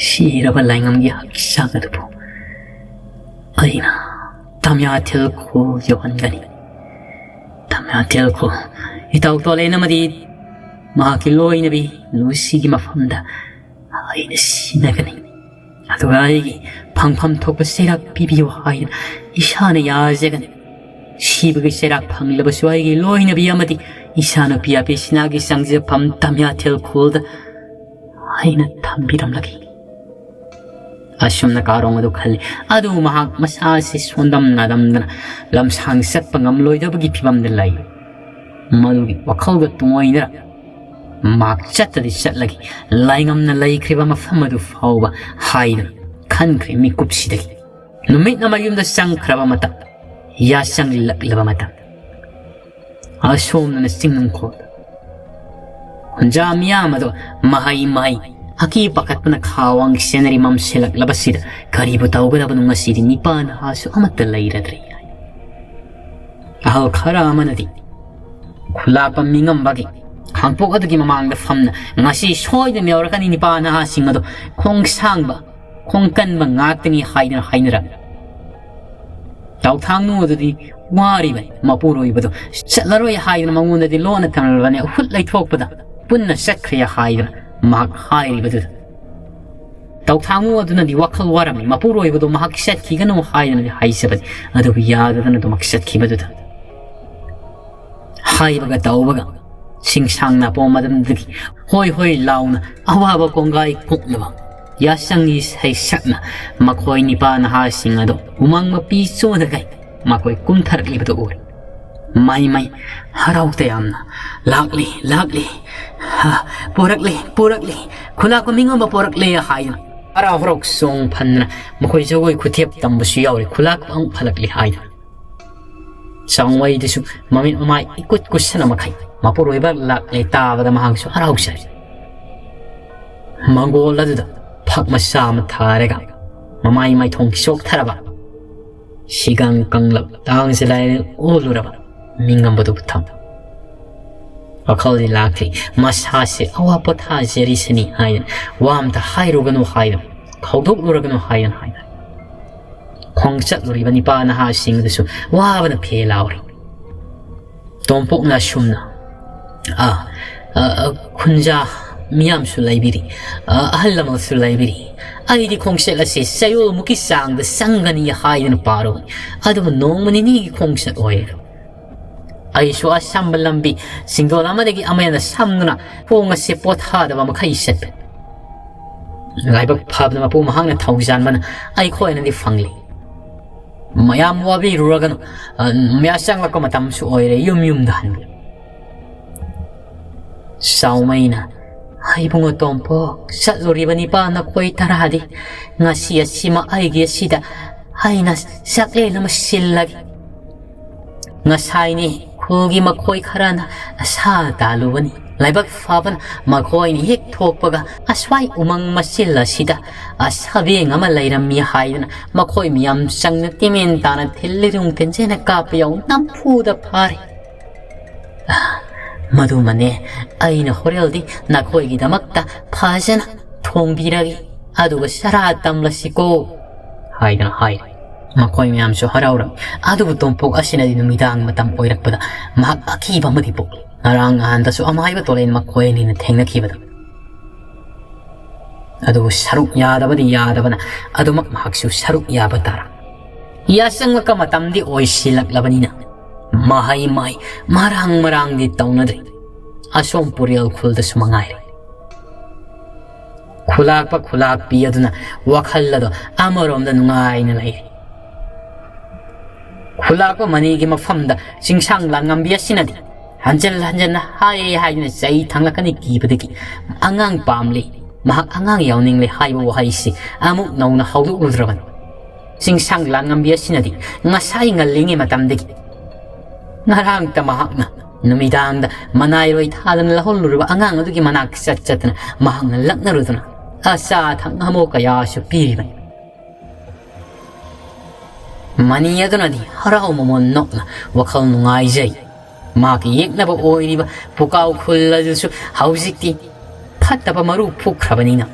ꯁꯤꯔꯕ ꯂꯥꯏꯉꯝꯒꯤ ꯍꯛꯆꯥꯡ ꯑꯗꯨꯕꯨ ꯑꯩꯅ ꯇꯝꯌꯥꯊꯤꯜ ꯈꯨꯜ ꯌꯧꯍꯟꯒꯅꯤ꯫ ꯇꯝꯌꯥꯊꯤꯜ ꯈꯨꯜ, ꯏꯇꯥꯎ ꯇꯣꯂꯦꯟ ꯑꯃꯗꯤ ꯃꯍꯥꯛꯀꯤ ꯂꯣꯏꯅꯕꯤ ꯂꯨꯁꯤꯒꯤ ꯃꯐꯝꯗ ꯑꯩꯅ ꯁꯤꯟꯅꯒꯅꯤ꯫ ꯑꯗꯨꯒ ꯑꯩꯒꯤ ꯐꯪꯐꯝ ꯊꯣꯛꯄ ꯆꯩꯔꯥꯛ ꯄꯤꯕꯤꯌꯨ ꯍꯥꯏꯅ ꯏꯁꯥꯅ ꯌꯥꯖꯒꯅꯤ꯫ ꯁꯤꯕꯒꯤ ꯆꯩꯔꯥꯛ ꯐꯪꯂꯕꯁꯨ ꯑꯩꯒꯤ ꯂꯣꯏꯅꯕꯤ ꯑꯃꯗꯤ ꯏꯆꯥꯅꯨꯄꯤ ꯑꯄꯤꯁꯤꯅꯥꯒꯤ ꯆꯪꯖꯐꯝ ꯇꯝꯌꯥꯊꯦꯜ ꯈꯨꯜꯗ ꯑꯩꯅ ꯊꯝꯕꯤꯔꯝꯂꯒꯦ꯫ ꯑꯁꯨꯝꯅ ꯀꯥꯔꯣꯡ ꯑꯗꯨ ꯈꯜꯂꯤ꯫ ꯑꯗꯨꯕꯨ ꯃꯍꯥꯛ ꯃꯁꯥꯁꯤ ꯁꯣꯟꯗꯝ ꯅꯥꯗꯝꯗꯅ ꯂꯝꯁꯥꯡ ꯆꯠꯄ ꯉꯝꯂꯣꯏꯗꯕꯒꯤ ꯐꯤꯕꯝꯗ ꯂꯩ꯫ ꯃꯗꯨꯒꯤ ꯋꯥꯈꯜꯒ ꯇꯨꯡꯑꯣꯏꯅꯔ ꯃꯍꯥꯛ ꯆꯠꯇꯗꯤ ꯆꯠꯂꯒꯦ, ꯂꯥꯏꯉꯝꯅ ꯂꯩꯈ꯭ꯔꯤꯕ ꯃꯐꯝ ꯑꯗꯨ ꯐꯥꯎꯕ ꯍꯥꯏꯗꯨꯅ ꯈꯟꯈ꯭ꯔꯦ ꯃꯤꯀꯨꯞꯁꯤꯗꯒꯤ꯫ ꯅꯨꯃꯤꯠꯅ ꯃꯌꯨꯝꯗ ꯆꯪꯈ꯭ꯔꯕ ꯃꯇꯝ, ꯌꯥꯆꯪꯂꯛꯂꯕ ꯃꯇꯝ꯫ ꯑꯁꯣꯝꯗꯅ ꯆꯤꯡꯅꯨꯡꯈꯣꯜ꯫ ꯈꯨꯟꯖꯥ ꯃꯤꯌꯥꯝ ꯑꯗꯣ ꯃꯍꯩ ꯃꯍꯩ ꯑꯀꯤ ꯄꯥꯈꯠꯄꯅ ꯈꯥꯋꯥꯡ ꯁꯦꯟꯅꯔꯤ ꯃꯝꯁꯤꯜꯂꯛꯂꯕꯁꯤꯗ ꯀꯔꯤꯕꯨ ꯇꯧꯒꯗꯕꯅꯣ ꯉꯁꯤꯗꯤ ꯅꯤꯄꯥ ꯅꯍꯥꯁꯨ ꯑꯃꯠꯇ ꯂꯩꯔꯗ꯭ꯔꯦ꯫ ꯑꯍꯜ ꯈꯔ ꯑꯃꯅꯗꯤ ꯈꯨꯂꯥꯛꯄ ꯃꯤꯉꯝꯕꯒꯤ ꯈꯥꯡꯄꯣꯛ ꯑꯗꯨꯒꯤ ꯃꯃꯥꯡꯗ ꯐꯝꯅ ꯉꯁꯤ ꯁꯣꯏꯗꯅ ꯌꯧꯔꯛꯀꯅꯤ ꯅꯤꯄꯥ ꯅꯍꯥꯁꯤꯡ ꯑꯗꯣ ꯈꯣꯡꯁꯥꯡꯕ ꯈꯣꯡꯀꯟꯕ ꯉꯥꯛꯇꯅꯤ ꯍꯥꯏꯗꯨꯅ ꯍꯥꯏꯅꯔꯝꯃꯤ꯫ ꯇꯥꯎꯊꯥꯡꯅꯨ ꯑꯗꯨꯗꯤ ꯋꯥꯔꯤꯕꯅꯤ꯫ ꯃꯄꯨꯔꯣꯏꯕꯗꯨ ꯆꯠꯂꯔꯣꯏ ꯍꯥꯏꯗꯨꯅ ꯃꯉꯣꯟꯗꯗꯤ ꯂꯣꯟꯅ ꯊꯝꯂꯕꯅꯤ꯫ ꯎꯍꯨꯠ ꯂꯩꯊꯣꯛꯄꯗ ꯄꯨꯟꯅ ꯆꯠꯈ꯭ꯔꯦ ꯍꯥꯏꯗꯨꯅ ꯃꯍꯥꯛ ꯍꯥꯏꯔꯤꯕꯗꯨꯗ ꯇꯥꯎꯊꯥꯡꯅꯨ ꯑꯗꯨꯅꯗꯤ ꯋꯥꯈꯜ ꯋꯥꯔꯝꯃꯤ꯫ ꯃꯄꯨꯔꯣꯏꯕꯗꯨ ꯃꯍꯥꯛ ꯆꯠꯈꯤꯒꯅꯨ ꯍꯥꯏꯗꯨꯅꯗꯤ ꯍꯥꯏꯖꯕꯅꯤ, ꯑꯗꯨꯕꯨ ꯌꯥꯗꯗꯅ ꯑꯗꯨꯃꯛ ꯆꯠꯈꯤꯕꯗꯨꯗ ꯍꯥꯏꯕꯒ ꯇꯧꯕꯒ ꯁꯤꯡꯁꯥꯡ ꯅꯥꯄꯣꯝ ꯑꯗꯨꯗꯒꯤ ꯍꯣꯏ ꯍꯣꯏ ꯂꯥꯎꯅ ꯑꯋꯥꯕ ꯀꯣꯡꯒꯥꯏ ꯀꯣꯛꯅꯕ ꯌꯥꯁꯪꯒꯤ ꯁꯩꯁꯛꯅ ꯃꯈꯣꯏ ꯅꯤꯄꯥ ꯅꯍꯥꯁꯤꯡ ꯑꯗꯨ ꯎꯃꯪ ꯃꯄꯤ ꯆꯣꯟꯗꯈꯩ ꯃꯈꯣꯏ ꯀꯨꯝꯊꯔꯛꯂꯤꯕꯗꯨ ꯎꯔꯦ꯫ ꯃꯩ ꯃꯩ ꯍꯔꯥꯎ ꯇꯌꯥꯝꯅ "ꯂꯥꯛꯂꯤ, ꯂꯥꯛꯂꯤ, ꯍꯥ, ꯄꯣꯔꯛꯂꯤ, ꯄꯣꯔꯛꯂꯤ, ꯈꯨꯂꯥꯛꯄ ꯃꯤꯉꯝꯕ ꯄꯣꯔꯛꯂꯦ" ꯍꯥꯏꯗꯨꯅ ꯍꯔꯥꯎ ꯍꯔꯥꯎ ꯆꯣꯡ ꯐꯟꯗꯅ ꯃꯈꯣꯏ ꯖꯒꯣꯏ ꯈꯨꯊꯦꯞ ꯇꯝꯕꯁꯨ ꯌꯥꯎꯔꯤ꯫ "ꯈꯨꯂꯥꯛꯄ ꯑꯃꯨꯛ ꯐꯠꯂꯛꯂꯤ" ꯍꯥꯏꯗꯨꯅ ꯆꯥꯡꯋꯩꯗꯨꯁꯨ ꯃꯃꯤꯠ ꯃꯃꯥꯏ ꯏꯀꯨꯠ ꯀꯨꯠꯁꯅ ꯃꯈꯩ ꯃꯄꯨꯔꯣꯏꯕ ꯂꯥꯛꯂꯦ ꯇꯥꯕꯗ ꯃꯍꯥꯛꯁꯨ ꯍꯔꯥꯎꯖꯔꯦ꯫ ꯃꯪꯒꯣꯜ ꯑꯗꯨꯗ ꯐꯛ ꯃꯆꯥ ꯑꯃ ꯊꯥꯔꯒ ꯃꯃꯥꯏ ꯃꯥꯏꯊꯣꯡ ꯆꯣꯛꯊꯔꯕ, ꯁꯤꯒꯥꯡ ꯀꯪꯂꯕ, ꯇꯥꯡꯁꯦ ꯂꯥꯏꯔꯦꯟ ꯑꯣꯜꯂꯨꯔꯕ ꯃꯤꯉꯝꯕꯗꯨꯕꯨ ꯊꯝ ꯋꯥꯈꯜꯗꯤ ꯂꯥꯛꯇ꯭ꯔꯤ꯫ ꯃꯁꯥꯁꯦ ꯑꯋꯥ ꯄꯣꯊꯥꯖꯔꯤꯁꯤꯅꯤ ꯍꯥꯏꯗꯅ, ꯋꯥ ꯑꯝꯇ ꯍꯥꯏꯔꯨꯒꯅꯨ ꯍꯥꯏꯗꯅ, ꯍꯧꯗꯣꯛꯂꯨꯔꯒꯅꯨ ꯍꯥꯏꯗꯅ ꯍꯥꯏꯅ ꯈꯣꯡꯆꯠꯂꯨꯔꯤꯕ ꯅꯤꯄꯥ ꯅꯍꯥꯁꯤꯡ ꯑꯗꯨꯁꯨ ꯋꯥꯕꯅ ꯐꯦ ꯂꯥꯎꯔꯤ꯫ ꯇꯣꯝꯄꯣꯛꯅ ꯑꯁꯨꯝꯅ, "ꯑ, ꯑ, ꯑ, ꯈꯨꯟꯖꯥ ꯃꯤꯌꯥꯝꯁꯨ ꯂꯩꯕꯤꯔꯤ, ꯑ, ꯑꯍꯜ ꯂꯃꯟꯁꯨ ꯂꯩꯕꯤꯔꯤ, ꯑꯩꯗꯤ ꯈꯣꯡꯆꯠ ꯑꯁꯤ ꯆꯌꯣꯜꯃꯨꯛꯀꯤ ꯆꯥꯡꯗ ꯆꯪꯒꯅꯤ ꯍꯥꯏꯗꯨꯅ ꯄꯥꯔꯨꯕꯅꯤ꯫ ꯑꯗꯨꯕꯨ ꯅꯣꯡꯃ ꯅꯤꯅꯤꯒꯤ ꯈꯣꯡꯆꯠ ꯑꯣꯏꯔꯦ꯫ ꯑꯩꯁꯨ ꯑꯁꯝꯕ ꯂꯝꯕꯤ ꯆꯤꯡꯗꯣꯜ ꯑꯃꯗꯒꯤ ꯑꯃ ꯍꯦꯟꯅ ꯁꯝꯗꯨꯅ ꯈꯣꯡ ꯑꯁꯤ ꯄꯣꯊꯥꯗꯕ ꯃꯈꯩ ꯆꯠꯄꯅꯤ꯫ ꯂꯥꯏꯕꯛ ꯐꯕꯗ ꯃꯄꯨ ꯃꯍꯥꯛꯅ ꯊꯧꯖꯥꯟꯕꯅ ꯑꯩꯈꯣꯏꯅꯗꯤ ꯐꯪꯂꯤ꯫ ꯃꯌꯥꯝ ꯋꯥꯕꯤꯔꯨꯔꯒꯅꯨ, ꯑ, ꯃꯌꯥ ꯆꯪꯂꯛꯄ ꯃꯇꯝꯁꯨ ꯑꯣꯏꯔꯦ, ꯌꯨꯝ ꯌꯨꯝꯗ ꯍꯟꯕꯤꯌꯨ꯫ ꯆꯥꯎꯃꯩꯅ, "ꯏꯕꯨꯡꯉꯣ ꯇꯣꯝꯄꯣꯛ, ꯆꯠꯂꯨꯔꯤꯕ ꯅꯤꯄꯥ ꯅꯈꯣꯏ ꯇꯔꯥꯗꯤ ꯉꯁꯤ ꯑꯁꯤꯃ ꯑꯩꯒꯤ ꯑꯁꯤꯗ ꯑꯩꯅ ꯆꯥꯛꯂꯦꯟ ꯑꯃ ꯁꯤꯜꯂꯒꯦ꯫ ꯉꯁꯥꯏꯅꯤ ꯈꯨꯜꯒꯤ ꯃꯈꯣꯏ ꯈꯔꯅ ꯁꯥ ꯇꯥꯜꯂꯨꯕꯅꯤ꯫ ꯂꯥꯏꯕꯛ ꯐꯕꯅ ꯃꯈꯣꯏꯅ ꯍꯦꯛ ꯊꯣꯛꯄꯒ ꯑꯁ꯭ꯋꯥꯏ ꯎꯃꯪ ꯃꯆꯤꯜ ꯑꯁꯤꯗ ꯁꯥꯕꯦꯡ ꯑꯃ ꯂꯩꯔꯝꯃꯤ ꯍꯥꯏꯗꯨꯅ ꯃꯈꯣꯏ ꯃꯤꯌꯥꯝ ꯆꯪꯅ ꯇꯤꯃꯦꯟ ꯇꯥꯅ ꯊꯤꯜꯂꯤꯔꯨꯡ ꯇꯤꯟꯖꯦꯅ ꯀꯥꯞꯄ ꯌꯥꯎ ꯅꯝꯐꯨꯗ ꯐꯥꯔꯦ꯫ ꯃꯗꯨꯃꯅꯦ ꯑꯩꯅ ꯍꯣꯔꯦꯜꯗꯤ ꯅꯈꯣꯏꯒꯤꯗꯃꯛꯇ ꯐꯖꯅ ꯊꯣꯡꯕꯤꯔꯒꯦ, ꯑꯗꯨꯒ ꯆꯔꯥ ꯇꯝꯂꯁꯤꯀꯣ" ꯍꯥꯏꯗꯅ ꯍꯥꯏꯔꯦ꯫ ꯃꯈꯣꯏ ꯃꯌꯥꯝꯁꯨ ꯍꯔꯥꯎꯔꯝꯃꯤ꯫ ꯑꯗꯨꯕꯨ ꯇꯣꯝꯄꯣꯛ ꯑꯁꯤꯅꯗꯤ ꯅꯨꯃꯤꯗꯥꯡ ꯃꯇꯝ ꯑꯣꯏꯔꯛꯄꯗ ꯃꯍꯥꯛ ꯑꯀꯤꯕ ꯑꯃꯗꯤ ꯄꯣꯛꯂꯤ꯫ ꯉꯔꯥꯡ ꯅꯍꯥꯟꯗꯁꯨ ꯑꯃꯥꯏꯕ ꯇꯣꯂꯦꯟ ꯃꯈꯣꯏ ꯑꯅꯤꯅ ꯊꯦꯡꯅꯈꯤꯕꯗ꯫ ꯑꯗꯨꯕꯨ ꯁꯔꯨꯛ ꯌꯥꯗꯕꯗꯤ ꯌꯥꯗꯕꯅ ꯑꯗꯨꯃꯛ ꯃꯍꯥꯛꯁꯨ ꯁꯔꯨꯛ ꯌꯥꯕ ꯇꯥꯔꯝꯃꯤ꯫ ꯌꯥꯆꯪꯂꯛꯄ ꯃꯇꯝꯗꯤ ꯑꯣꯏꯁꯤꯜꯂꯛꯂꯕꯅꯤꯅ ꯃꯍꯩ ꯃꯍꯩ ꯃꯔꯥꯡ ꯃꯔꯥꯡꯗꯤ ꯇꯧꯅꯗ꯭ꯔꯤ꯫ ꯑꯁꯣꯝ ꯄꯨꯔꯦꯜ ꯈꯨꯜꯗꯁꯨ ꯃꯉꯥꯏꯔꯦ꯫ ꯈꯨꯂꯥꯛꯄ ꯈꯨꯂꯥꯛꯄꯤ ꯑꯗꯨꯅ ꯋꯥꯈꯜ ꯑꯗꯣ ꯑꯃꯔꯣꯝꯗ ꯅꯨꯡꯉꯥꯏꯅ ꯂꯩꯔꯤ꯫ ꯈꯨꯂꯥꯛꯄ ꯃꯅꯤꯒꯤ ꯃꯐꯝꯗ ꯆꯤꯡꯁꯥꯡ ꯂꯥꯟꯉꯝꯕꯤ ꯑꯁꯤꯅꯗꯤ ꯍꯟꯖꯤꯜ ꯍꯟꯖꯤꯟꯅ ꯍꯥꯏ ꯍꯥꯏꯗꯨꯅ ꯆꯩ ꯊꯥꯡꯂꯛꯀꯅꯤ ꯀꯤꯕꯗꯒꯤ "ꯑꯉꯥꯡ ꯄꯥꯝꯂꯤ, ꯃꯍꯥꯛ ꯑꯉꯥꯡ ꯌꯥꯎꯅꯤꯡꯂꯦ" ꯍꯥꯏꯕ ꯋꯥꯍꯩꯁꯤ ꯑꯃꯨꯛ ꯅꯧꯅ ꯍꯧꯗꯣꯛꯂꯨꯗ꯭ꯔꯕꯅꯤ꯫ ꯆꯤꯡꯁꯥꯡ ꯂꯥꯟꯉꯝꯕꯤ ꯑꯁꯤꯅꯗꯤ ꯉꯁꯥꯏ ꯉꯜꯂꯤꯉꯩ ꯃꯇꯝꯗꯒꯤ ꯉꯔꯥꯡꯇ ꯃꯍꯥꯛꯅ ꯅꯨꯃꯤꯗꯥꯡꯗ ꯃꯅꯥꯏꯔꯣꯏ ꯊꯥꯗꯅ ꯂꯧꯍꯜꯂꯨꯔꯕ ꯑꯉꯥꯡ ꯑꯗꯨꯒꯤ ꯃꯅꯥꯛ ꯆꯠ ꯆꯠꯇꯅ ꯃꯍꯥꯛꯅ ꯂꯛꯅꯔꯨꯗꯨꯅ ꯑꯆꯥ ꯑꯊꯛ ꯑꯃꯣ ꯀꯌꯥꯁꯨ ꯄꯤꯔꯤꯕꯅꯤ꯫ ꯃꯅꯤ ꯑꯗꯨꯅꯗꯤ ꯍꯔꯥꯎ ꯃꯃꯣꯟ ꯅꯣꯛꯅ ꯋꯥꯈꯜ ꯅꯨꯡꯉꯥꯏꯖꯩ꯫ ꯃꯍꯥꯛꯀꯤ ꯌꯦꯛꯅꯕ ꯑꯣꯏꯔꯤꯕ ꯄꯨꯀꯥꯎ ꯈꯨꯜ ꯑꯗꯨꯁꯨ ꯍꯧꯖꯤꯛꯇꯤ ꯐꯠꯇꯕ ꯃꯔꯨ ꯐꯨꯛꯈ꯭ꯔꯕꯅꯤꯅ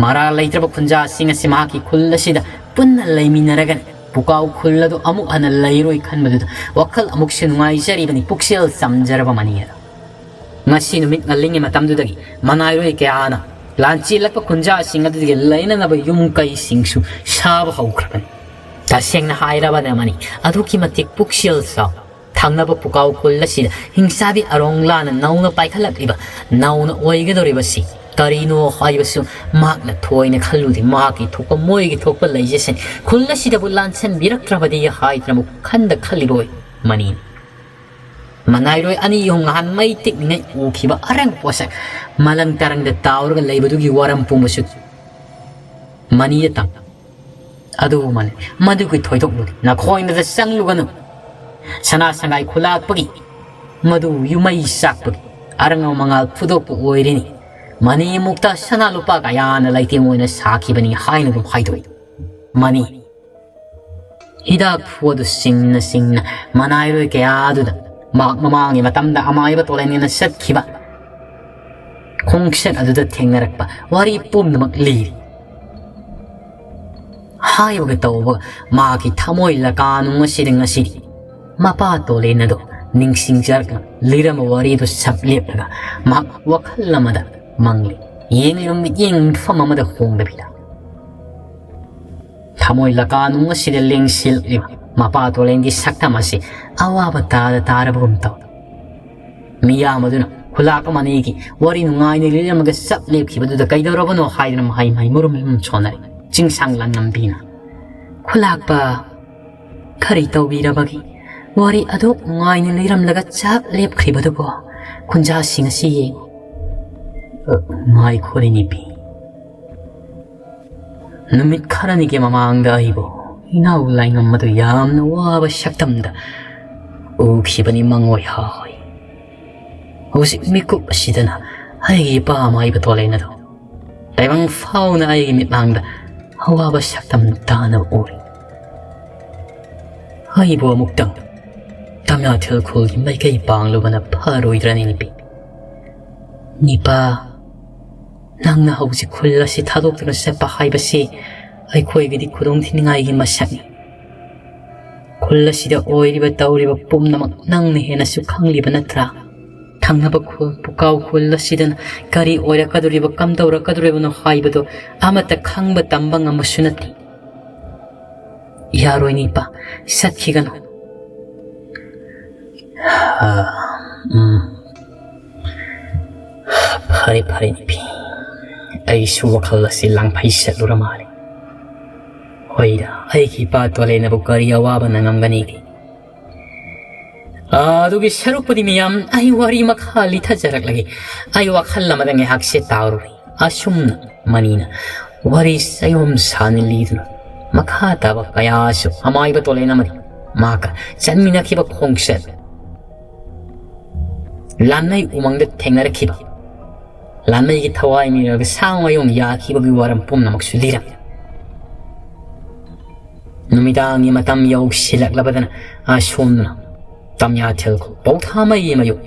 ꯃꯔꯥꯜ ꯂꯩꯇ꯭ꯔꯕ ꯈꯨꯟꯖꯥꯁꯤꯡ ꯑꯁꯤ ꯃꯍꯥꯛꯀꯤ ꯈꯨꯜ ꯑꯁꯤꯗ ꯄꯨꯟꯅ ꯂꯩꯃꯤꯟꯅꯔꯒꯅꯤ꯫ ꯄꯨꯀꯥꯎ ꯈꯨꯜ ꯑꯗꯨ ꯑꯃꯨꯛ ꯍꯟꯅ ꯂꯩꯔꯣꯏ ꯈꯟꯕꯗꯨꯗ ꯋꯥꯈꯜ ꯑꯃꯨꯛꯁꯨ ꯅꯨꯡꯉꯥꯏꯖꯔꯤꯕꯅꯤ ꯄꯨꯛꯆꯦꯜ ꯆꯝꯖꯔꯕ ꯃꯅꯤ ꯑꯗꯣ꯫ ꯉꯁꯤ ꯅꯨꯃꯤꯠ ꯉꯜꯂꯤꯉꯩ ꯃꯇꯝꯗꯨꯗꯒꯤ ꯃꯅꯥꯏꯔꯣꯏ ꯀꯌꯥꯅ ꯂꯥꯟ ꯆꯦꯜꯂꯛꯄ ꯈꯨꯟꯖꯥꯁꯤꯡ ꯑꯗꯨꯗꯒꯤ ꯂꯩꯅꯅꯕ ꯌꯨꯝ ꯀꯩꯁꯤꯡꯁꯨ ꯁꯥꯕ ꯍꯧꯈ꯭ꯔꯕꯅꯤ꯫ ꯇꯁꯦꯡꯅ ꯍꯥꯏꯔꯕꯗ ꯃꯅꯤ ꯑꯗꯨꯛꯀꯤ ꯃꯇꯤꯛ ꯄꯨꯛꯆꯦꯜ ꯆꯥꯎ꯫ ꯊꯪꯅꯕ ꯄꯨꯀꯥꯎ ꯈꯨꯜ ꯑꯁꯤꯗ ꯍꯤꯡꯆꯥꯕꯤ ꯑꯔꯣꯡꯂꯥꯅ ꯅꯧꯅ ꯄꯥꯏꯈꯠꯂꯛꯂꯤꯕ ꯅꯧꯅ ꯑꯣꯏꯒꯗꯧꯔꯤꯕꯁꯤ ꯀꯔꯤꯅꯣ ꯍꯥꯏꯕꯁꯨ ꯃꯍꯥꯛꯅ ꯊꯣꯏꯅ ꯈꯜꯂꯨꯗꯦ꯫ ꯃꯍꯥꯛꯀꯤ ꯊꯣꯛꯄ ꯃꯣꯏꯒꯤ ꯊꯣꯛꯄ ꯂꯩꯖꯁꯅꯤ꯫ ꯈꯨꯜ ꯑꯁꯤꯗꯕꯨ ꯂꯥꯟꯁꯟꯕꯤꯔꯛꯇ꯭ꯔꯕꯗꯤ ꯍꯥꯏꯗꯅ ꯑꯃꯨꯛ ꯈꯟꯗ ꯈꯜꯂꯤꯕ ꯑꯣꯏ꯫ ꯃꯅꯤ ꯃꯅꯥꯏꯔꯣꯏ ꯑꯅꯤ ꯑꯍꯨꯝ ꯉꯍꯥꯟ ꯃꯩ ꯇꯤꯛꯂꯤꯉꯩ ꯎꯈꯤꯕ ꯑꯔꯪꯕ ꯄꯣꯠꯁꯛ ꯃꯂꯪ ꯇꯔꯪꯗ ꯇꯥꯎꯔꯒ ꯂꯩꯕꯗꯨꯒꯤ ꯋꯥꯔꯝ ꯄꯨꯝꯕꯁꯨ ꯃꯅꯤꯗ ꯇꯝ꯫ ꯑꯗꯨꯕꯨ ꯃꯅꯤ ꯃꯗꯨꯒꯤ ꯊꯣꯏꯗꯣꯛꯂꯨꯗꯦ꯫ ꯅꯈꯣꯏꯅꯗ ꯆꯪꯂꯨꯒꯅꯨ꯫ ꯁꯅꯥ ꯁꯪꯒꯥꯏ ꯈꯨꯂꯥꯛꯄꯒꯤ ꯃꯗꯨ ꯌꯨꯃꯩ ꯆꯥꯛꯄꯒꯤ ꯑꯔꯪꯕ ꯃꯉꯥꯜ ꯐꯨꯗꯣꯛꯄ ꯑꯣꯏꯔꯤꯅꯤ꯫ ꯃꯅꯤ ꯃꯨꯛꯇ ꯁꯅꯥ ꯂꯨꯄꯥ ꯀꯌꯥꯅ ꯂꯩꯇꯦꯡ ꯑꯣꯏꯅ ꯁꯥꯈꯤꯕꯅꯤ ꯍꯥꯏꯅ ꯑꯗꯨꯝ ꯍꯥꯏꯗꯣꯛꯏ꯫ ꯃꯅꯤ ꯍꯤꯗꯥꯛ ꯐꯨ ꯑꯗꯨ ꯁꯤꯡꯅ ꯁꯤꯡꯅ ꯃꯅꯥꯏꯔꯣꯏ ꯀꯌꯥ ꯑꯗꯨꯗ ꯃꯍꯥꯛ ꯃꯃꯥꯡꯒꯤ ꯃꯇꯝꯗ ꯑꯃꯥꯏꯕ ꯇꯣꯂꯦꯟꯒꯅ ꯆꯠꯈꯤꯕ ꯈꯣꯡꯆꯠ ꯑꯗꯨꯗ ꯊꯦꯡꯅꯔꯛꯄ ꯋꯥꯔꯤ ꯄꯨꯝꯅꯃꯛ ꯂꯤꯔꯤ꯫ ꯍꯥꯏꯕꯒ ꯇꯧꯕꯒ ꯃꯍꯥꯛꯀꯤ ꯊꯃꯣꯏ ꯂꯀꯥꯅꯨꯡ ꯑꯁꯤꯗ ꯉꯁꯤꯗꯤ ꯃꯄꯥ ꯇꯣꯂꯦꯟ ꯑꯗꯣ ꯅꯤꯡꯁꯤꯡꯖꯔꯛꯅ ꯂꯤꯔꯝꯕ ꯋꯥꯔꯤꯗꯨ ꯁꯞ ꯂꯦꯞꯂꯒ ꯃꯍꯥꯛ ꯋꯥꯈꯜ ꯑꯃꯗ ꯃꯪꯂꯤ꯫ ꯌꯦꯡꯂꯤꯕ ꯃꯤꯠꯌꯦꯡ ꯃꯤꯠꯐꯝ ꯑꯃꯗ ꯍꯣꯡꯗꯕꯤꯗ ꯊꯃꯣꯏ ꯂꯀꯥꯅꯨꯡ ꯑꯁꯤꯗ ꯂꯦꯡꯁꯤꯜꯂꯤꯕ ꯃꯄꯥ ꯇꯣꯂꯦꯟꯒꯤ ꯁꯛꯇꯝ ꯑꯁꯤ ꯑꯋꯥꯕ ꯇꯥꯗ ꯇꯥꯔꯕꯒꯨꯝ ꯇꯧ꯫ ꯃꯤꯌꯥꯝ ꯑꯗꯨꯅ ꯈꯨꯂꯥꯛꯄ ꯃꯅꯤꯒꯤ ꯋꯥꯔꯤ ꯅꯨꯡꯉꯥꯏꯅ ꯂꯤꯔꯝꯃꯒ ꯆꯞ ꯂꯦꯞꯈꯤꯕꯗꯨꯗ ꯀꯩꯗꯧꯔꯕꯅꯣ ꯍꯥꯏꯗꯨꯅ ꯃꯍꯩ ꯃꯍꯩ ꯃꯔꯨꯝ ꯃꯔꯨꯝ ꯁꯣꯟꯅꯔꯦ꯫ ꯆꯤꯡꯁꯥꯡ ꯂꯥꯡꯉꯝꯕꯤꯅ, "ꯈꯨꯂꯥꯛꯄ, ꯀꯔꯤ ꯇꯧꯕꯤꯔꯕꯒꯦ? ꯋꯥꯔꯤ ꯑꯗꯨꯛ ꯅꯨꯡꯉꯥꯏꯅ ꯂꯤꯔꯝꯂꯒ ꯆꯞ ꯂꯦꯞꯈ꯭ꯔꯤꯕꯗꯨꯕꯣ? ꯈꯨꯟꯖꯥꯁꯤꯡ ꯑꯁꯤ ꯌꯦꯡꯉꯨ꯫" "ꯑ, ꯉꯥꯏꯈꯣꯔꯦ ꯅꯨꯄꯤ꯫ ꯅꯨꯃꯤꯠ ꯈꯔꯅꯤꯒꯤ ꯃꯃꯥꯡꯗ ꯑꯩꯕꯨ ꯏꯅꯥꯎ ꯂꯥꯏꯉꯝ ꯑꯗꯨ ꯌꯥꯝꯅ ꯋꯥꯕ ꯁꯛꯇꯝꯗ ꯎꯈꯤꯕꯅꯤ ꯃꯪꯑꯣꯏ ꯍꯥꯍꯣꯏ꯫ ꯍꯧꯖꯤꯛ ꯃꯤꯀꯨꯞ ꯑꯁꯤꯗꯅ ꯑꯩꯒꯤ ꯏꯄꯥ ꯃꯥꯏꯕ ꯇꯣꯂꯦꯟ ꯑꯗꯨ ꯇꯥꯏꯕꯪ ꯐꯥꯎꯅ ꯑꯩꯒꯤ ꯃꯤꯠꯃꯥꯡꯗ ꯑꯋꯥꯕ ꯁꯛꯇꯝ ꯇꯥꯅꯕ ꯎꯔꯤ꯫ ꯑꯩꯕꯨ ꯑꯃꯨꯛꯇꯪ ꯇꯝꯌꯥꯊꯦꯜ ꯈꯨꯜꯒꯤ ꯃꯥꯏꯀꯩ ꯄꯥꯡꯂꯨꯕꯅ ꯐꯔꯣꯏꯗ꯭ꯔꯅꯤ ꯅꯨꯄꯤ?" "ꯅꯤꯄꯥ, ꯅꯪꯅ ꯍꯧꯖꯤꯛ ꯈꯨꯜ ꯑꯁꯤ ꯊꯥꯗꯣꯛꯇꯨꯅ ꯆꯠꯄ ꯍꯥꯏꯕꯁꯤ ꯑꯩꯈꯣꯏꯒꯤꯗꯤ ꯈꯨꯗꯣꯡ ꯊꯤꯅꯤꯡꯉꯥꯏꯒꯤ ꯃꯁꯛꯅꯤ꯫ ꯈꯨꯜ ꯑꯁꯤꯗ ꯑꯣꯏꯔꯤꯕ ꯇꯧꯔꯤꯕ ꯄꯨꯝꯅꯃꯛ ꯅꯪꯅ ꯍꯦꯟꯅꯁꯨ ꯈꯪꯂꯤꯕ ꯅꯠꯇ꯭ꯔꯥ? ꯊꯪꯅꯕ ꯈꯨꯜ, ꯄꯨꯀꯥꯎ ꯈꯨꯜ ꯑꯁꯤꯗꯅ ꯀꯔꯤ ꯑꯣꯏꯔꯛꯀꯗꯧꯔꯤꯕ, ꯀꯝꯗꯧꯔꯛꯀꯗꯧꯔꯤꯕꯅꯣ ꯍꯥꯏꯕꯗꯨ ꯑꯃꯠꯇ ꯈꯪꯕ ꯇꯝꯕ ꯉꯝꯕꯁꯨ ꯅꯠꯇꯦ꯫ ꯌꯥꯔꯣꯏꯅꯦ ꯏꯄꯥ, ꯆꯠꯈꯤꯒꯅꯨ꯫ ꯑꯥ, ꯎꯝ꯫ ꯐꯔꯦ, ꯐꯔꯦ, ꯅꯨꯄꯤ꯫ ꯑꯩꯁꯨ ꯋꯥꯈꯜ ꯑꯁꯤ ꯂꯥꯡꯐꯩ ꯆꯠꯂꯨꯔ ꯃꯥꯜꯂꯦ꯫ ꯍꯣꯏꯗ, ꯑꯩꯒꯤ ꯏꯄꯥ ꯇꯣꯂꯦꯅꯕꯨ ꯀꯔꯤ ꯑꯋꯥꯕ ꯅꯪꯉꯝꯒꯅꯤꯒꯦ? ꯑꯥ, ꯑꯗꯨꯒꯤ ꯁꯔꯨꯛꯄꯨꯗꯤ ꯃꯤꯌꯥꯝ, ꯑꯩ ꯋꯥꯔꯤ ꯃꯈꯥ ꯂꯤꯊꯖꯔꯛꯂꯒꯦ꯫ ꯑꯩ ꯋꯥꯈꯜ ꯑꯃꯗ ꯉꯥꯏꯍꯥꯛꯁꯦ ꯇꯥꯎꯔꯨꯔꯦ꯫ ꯑꯁꯨꯝꯅ ꯃꯅꯤꯅ ꯋꯥꯔꯤ ꯆꯌꯣꯝ ꯁꯥꯅ ꯂꯤꯗꯨꯅ ꯃꯈꯥ ꯇꯥꯕ ꯀꯌꯥꯁꯨ ꯑꯃꯥꯏꯕ ꯇꯣꯂꯦꯟ ꯑꯃꯗꯤ ꯃꯍꯥꯛꯀ ꯆꯠꯃꯤꯟꯅꯈꯤꯕ ꯈꯣꯡꯆꯠ, ꯂꯥꯟꯃꯩ ꯎꯃꯪꯗ ꯊꯦꯡꯅꯔꯛꯈꯤꯕ, ꯂꯥꯟꯃꯩꯒꯤ ꯊꯋꯥꯏ ꯃꯤꯔꯒ ꯁꯥꯡ ꯃꯌꯣꯡ ꯌꯥꯈꯤꯕꯒꯤ ꯋꯥꯔꯝ ꯄꯨꯝꯅꯃꯛꯁꯨ ꯂꯤꯔꯝꯃꯤ꯫ ꯅꯨꯃꯤꯗꯥꯡꯒꯤ ꯃꯇꯝ ꯌꯧꯁꯤꯜꯂꯛꯂꯕꯗꯅ ꯑꯁꯣꯝꯗꯅ ꯇꯝꯌꯥꯊꯦꯜ ꯄꯧꯊꯥꯃꯩꯒꯤ ꯃꯌꯨꯝ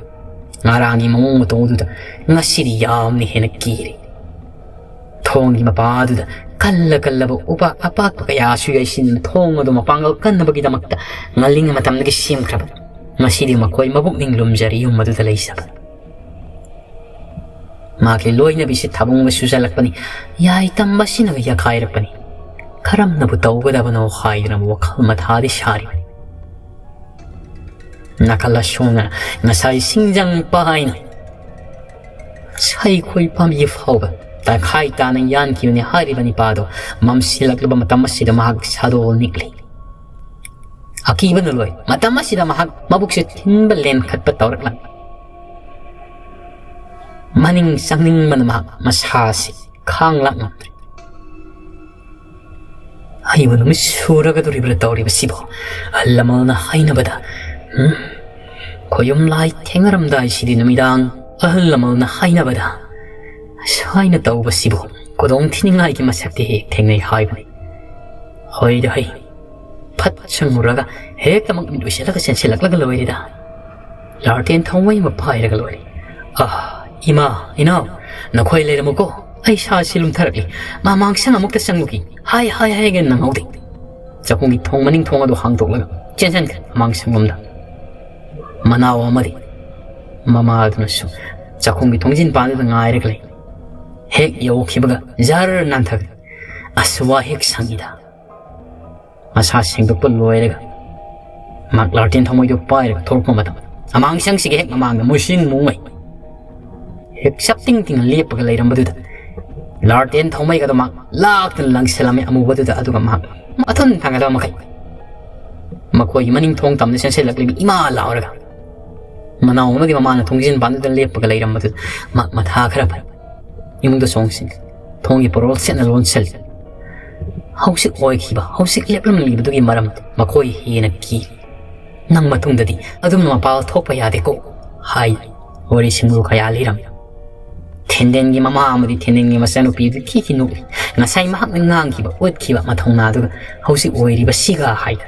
ꯉꯔꯥꯡꯒꯤ ꯃꯑꯣꯡ ꯃꯇꯧꯗꯨꯗ ꯉꯁꯤꯗꯤ ꯌꯥꯝꯅ ꯍꯦꯟꯅ ꯀꯤꯔꯦ꯫ ꯊꯣꯡꯒꯤ ꯃꯄꯥꯗꯨꯗ ꯀꯜꯂ ꯀꯜꯂꯕ ꯎꯄꯥꯛ ꯑꯄꯥꯛꯄ ꯀꯌꯥꯁꯨ ꯌꯩꯁꯤꯟꯗꯨꯅ ꯊꯣꯡ ꯑꯗꯨ ꯃꯄꯥꯡꯒꯜ ꯀꯟꯅꯕꯒꯤꯗꯃꯛꯇ ꯉꯜꯂꯤꯉꯩ ꯃꯇꯝꯗꯒꯤ ꯁꯦꯝꯈ꯭ꯔꯕ꯫ ꯉꯁꯤꯗꯤ ꯃꯈꯣꯏ ꯃꯕꯨꯛꯅꯤꯡ ꯂꯨꯝꯖꯔꯤ ꯌꯨꯝ ꯑꯗꯨꯗ ꯂꯩꯖꯕ꯫ ꯃꯍꯥꯛꯀꯤ ꯂꯣꯏꯅꯕꯤꯁꯤ ꯊꯥꯕꯨꯡꯕ ꯁꯨꯖꯜꯂꯛꯄꯅꯤ꯫ ꯌꯥꯏ ꯇꯝꯕꯁꯤꯅꯒ ꯌꯥꯈꯥꯏꯔꯛꯄꯅꯤ꯫ ꯀꯔꯝꯅꯕꯨ ꯇꯧꯒꯗꯕꯅꯣ ꯍꯥꯏꯗꯨꯅ ꯋꯥꯈꯜ ꯃꯊꯥꯗꯤ ꯁꯥꯔꯤꯕꯅꯤ꯫ ꯅꯥꯀꯜ ꯑꯁꯣꯝꯅ ꯉꯁꯥꯏ ꯁꯤꯡꯖꯪ ꯄꯥꯏꯅ ꯁꯩꯈꯣꯏ ꯄꯥꯝꯕꯤ ꯐꯥꯎꯕ ꯇꯪꯈꯥꯏ ꯇꯥꯅ ꯌꯥꯟꯈꯤꯕꯅꯤ ꯍꯥꯏꯔꯤꯕ ꯅꯤꯄꯥꯗꯣ ꯃꯝꯁꯤꯜꯂꯛꯂꯕ ꯃꯇꯝ ꯑꯁꯤꯗ ꯃꯍꯥꯛ ꯁꯥꯗꯣꯛ ꯅꯤꯛꯂꯤ꯫ ꯑꯀꯤꯕꯅ ꯂꯣꯏ꯫ ꯃꯇꯝ ꯑꯁꯤꯗ ꯃꯍꯥꯛ ꯃꯕꯨꯛꯁꯦ ꯊꯤꯟꯕ ꯂꯦꯟꯈꯠꯄ ꯇꯧꯔꯛꯂꯝꯃꯤ꯫ ꯃꯅꯤꯡ ꯆꯪꯅꯤꯡꯕꯅ ꯃꯍꯥꯛ ꯃꯁꯥꯁꯤ ꯈꯥꯡ ꯂꯥꯛ ꯉꯝꯗ꯭ꯔꯦ꯫ ꯑꯩꯕꯨ ꯅꯨꯃꯤꯠ ꯁꯨꯔꯒꯗꯧꯔꯤꯕ꯭ꯔꯥ ꯇꯧꯔꯤꯕꯁꯤꯕꯣ? ꯑꯍꯜ ꯂꯃꯟꯅ ꯍꯥꯏꯅꯕꯗ, ꯎꯝ, ꯈꯣꯌꯨꯝ ꯂꯥꯏ ꯊꯦꯡꯅꯔꯝꯗꯥꯏꯁꯤꯗꯤ ꯅꯨꯃꯤꯗꯥꯡ ꯑꯍꯜ ꯂꯃꯟꯅ ꯍꯥꯏꯅꯕꯗ ꯁꯨꯃꯥꯏꯅ ꯇꯧꯕꯁꯤꯕꯨ ꯈꯨꯗꯣꯡ ꯊꯤꯅꯤꯡꯉꯥꯏꯒꯤ ꯃꯁꯛꯇꯤ ꯍꯦꯛ ꯊꯦꯡꯅꯩ ꯍꯥꯏꯕꯅꯤ꯫ ꯍꯣꯏꯗ ꯍꯩ, ꯐꯠ ꯆꯪꯉꯨꯔꯒ ꯍꯦꯛꯇꯃꯛ ꯃꯤꯠ ꯎꯏꯁꯤꯜꯂꯒ ꯆꯦꯟꯁꯤꯜꯂꯛꯂꯒ ꯂꯣꯏꯔꯦꯗ꯫ ꯂꯥꯔꯇꯦꯟ ꯊꯧꯃꯩ ꯑꯃ ꯄꯥꯏꯔꯒ ꯂꯣꯏꯔꯦ꯫ ꯑꯥ, ꯏꯃꯥ, ꯏꯅꯥꯎ, ꯅꯈꯣꯏ ꯂꯩꯔꯝꯃꯨꯀꯣ꯫ ꯑꯩ ꯁꯥꯁꯤ ꯂꯨꯝꯊꯔꯛꯂꯤ꯫ ꯃꯃꯥꯡꯁꯪ ꯑꯃꯨꯛꯇ ꯆꯪꯉꯨꯈꯤ꯫ ꯍꯥꯏ, ꯍꯥꯏ, ꯍꯥꯏꯒꯦ ꯅꯪꯍꯧꯗꯦ꯫ ꯆꯥꯛꯈꯨꯝꯒꯤ ꯊꯣꯡ ꯃꯅꯤꯡ ꯊꯣꯡ ꯑꯗꯨ ꯍꯥꯡꯗꯣꯛꯂꯒ ꯆꯦꯟꯁꯤꯟꯈ꯭ꯔꯦ ꯃꯃꯥꯡꯁꯪꯂꯣꯝꯗ꯫ ꯃꯅꯥꯎ ꯑꯃꯗꯤ ꯃꯃꯥ ꯑꯗꯨꯅꯁꯨ ꯆꯥꯛꯈꯨꯝꯒꯤ ꯊꯣꯡꯖꯤꯟ ꯄꯥꯟꯗꯨꯗ ꯉꯥꯏꯔꯒ ꯂꯩ꯫ ꯍꯦꯛ ꯌꯧꯈꯤꯕꯒ ꯖꯔ ꯅꯥꯟꯊꯈ꯭ꯔꯦ꯫ "ꯑꯁ, ꯋꯥ ꯍꯦꯛ ꯁꯪꯉꯤꯗ꯫" ꯃꯁꯥ ꯁꯦꯡꯗꯣꯛꯄ ꯂꯣꯏꯔꯒ ꯃꯍꯥꯛ ꯂꯥꯔꯇꯦꯟ ꯊꯥꯎꯃꯩꯗꯨ ꯄꯥꯏꯔꯒ ꯊꯣꯛꯂꯛꯄ ꯃꯇꯝ, ꯑꯃꯥꯡꯁꯪꯁꯤꯒꯤ ꯍꯦꯛ ꯃꯃꯥꯡꯗ ꯃꯨꯁꯤꯟ ꯃꯨꯉꯩ ꯍꯦꯛ ꯁꯞ ꯇꯤꯡ ꯇꯤꯡꯅ ꯂꯦꯞꯄꯒ ꯂꯩꯔꯝꯕꯗꯨꯗ ꯂꯥꯔꯇꯦꯟ ꯊꯥꯎꯃꯩꯒꯗꯣ ꯃꯍꯥꯛ ꯂꯥꯛꯇꯅ ꯂꯪꯁꯤꯜꯂꯝꯃꯤ ꯑꯃꯨꯕꯗꯨꯗ꯫ ꯑꯗꯨꯒ ꯃꯍꯥꯛ ꯃꯊꯨꯟ ꯊꯥꯡꯒꯠꯂꯕ ꯃꯈꯩ ꯃꯈꯣꯏꯒꯤ ꯃꯅꯤꯡ ꯊꯣꯡ ꯇꯝꯅ ꯆꯦꯟꯁꯤꯜꯂꯛꯂꯤꯕ ꯏꯃꯥ ꯂꯥꯎꯔꯒ ꯃꯅꯥꯎ ꯑꯃꯗꯤ ꯃꯃꯥꯅ ꯊꯣꯡꯖꯤꯟ ꯄꯥꯟꯗꯨꯗ ꯂꯦꯞꯄꯒ ꯂꯩꯔꯝꯕꯗꯨꯗ ꯃꯍꯥꯛ ꯃꯊꯥ ꯈꯔ ꯐꯩ꯫ ꯏꯃꯨꯡꯗ ꯆꯣꯡꯁꯤꯜꯂꯤ꯫ ꯊꯣꯡꯒꯤ ꯄꯣꯔꯣꯜ ꯁꯦꯠꯅ ꯂꯣꯟꯁꯤꯜꯂꯤ꯫ ꯍꯧꯖꯤꯛ ꯑꯣꯏꯈꯤꯕ, ꯍꯧꯖꯤꯛ ꯂꯦꯞꯂꯝꯂꯤꯕꯗꯨꯒꯤ ꯃꯔꯝ ꯃꯈꯣꯏ ꯍꯦꯟꯅ ꯀꯤ꯫ "ꯅꯪ ꯃꯇꯨꯡꯗꯗꯤ ꯑꯗꯨꯝꯅ ꯃꯄꯥꯜ ꯊꯣꯛꯄ ꯌꯥꯗꯦꯀꯣ" ꯍꯥꯏ ꯋꯥꯔꯤ ꯁꯤꯡꯂꯨ ꯈꯌꯥ ꯂꯤꯔꯝꯃꯤ꯫ ꯊꯦꯟꯗꯦꯟꯒꯤ ꯃꯃꯥ ꯑꯃꯗꯤ ꯊꯦꯟꯗꯦꯟꯒꯤ ꯃꯆꯥꯅꯨꯄꯤꯗꯨ ꯈꯤꯈꯤ ꯅꯣꯛꯂꯤ꯫ ꯉꯁꯥꯏ ꯃꯍꯥꯛꯅ ꯉꯥꯡꯈꯤꯕ, ꯎꯠꯈꯤꯕ ꯃꯊꯧꯅꯥꯗꯨꯒ ꯍꯧꯖꯤꯛ ꯑꯣꯏꯔꯤꯕꯁꯤꯒ ꯍꯥꯏꯗꯅ꯫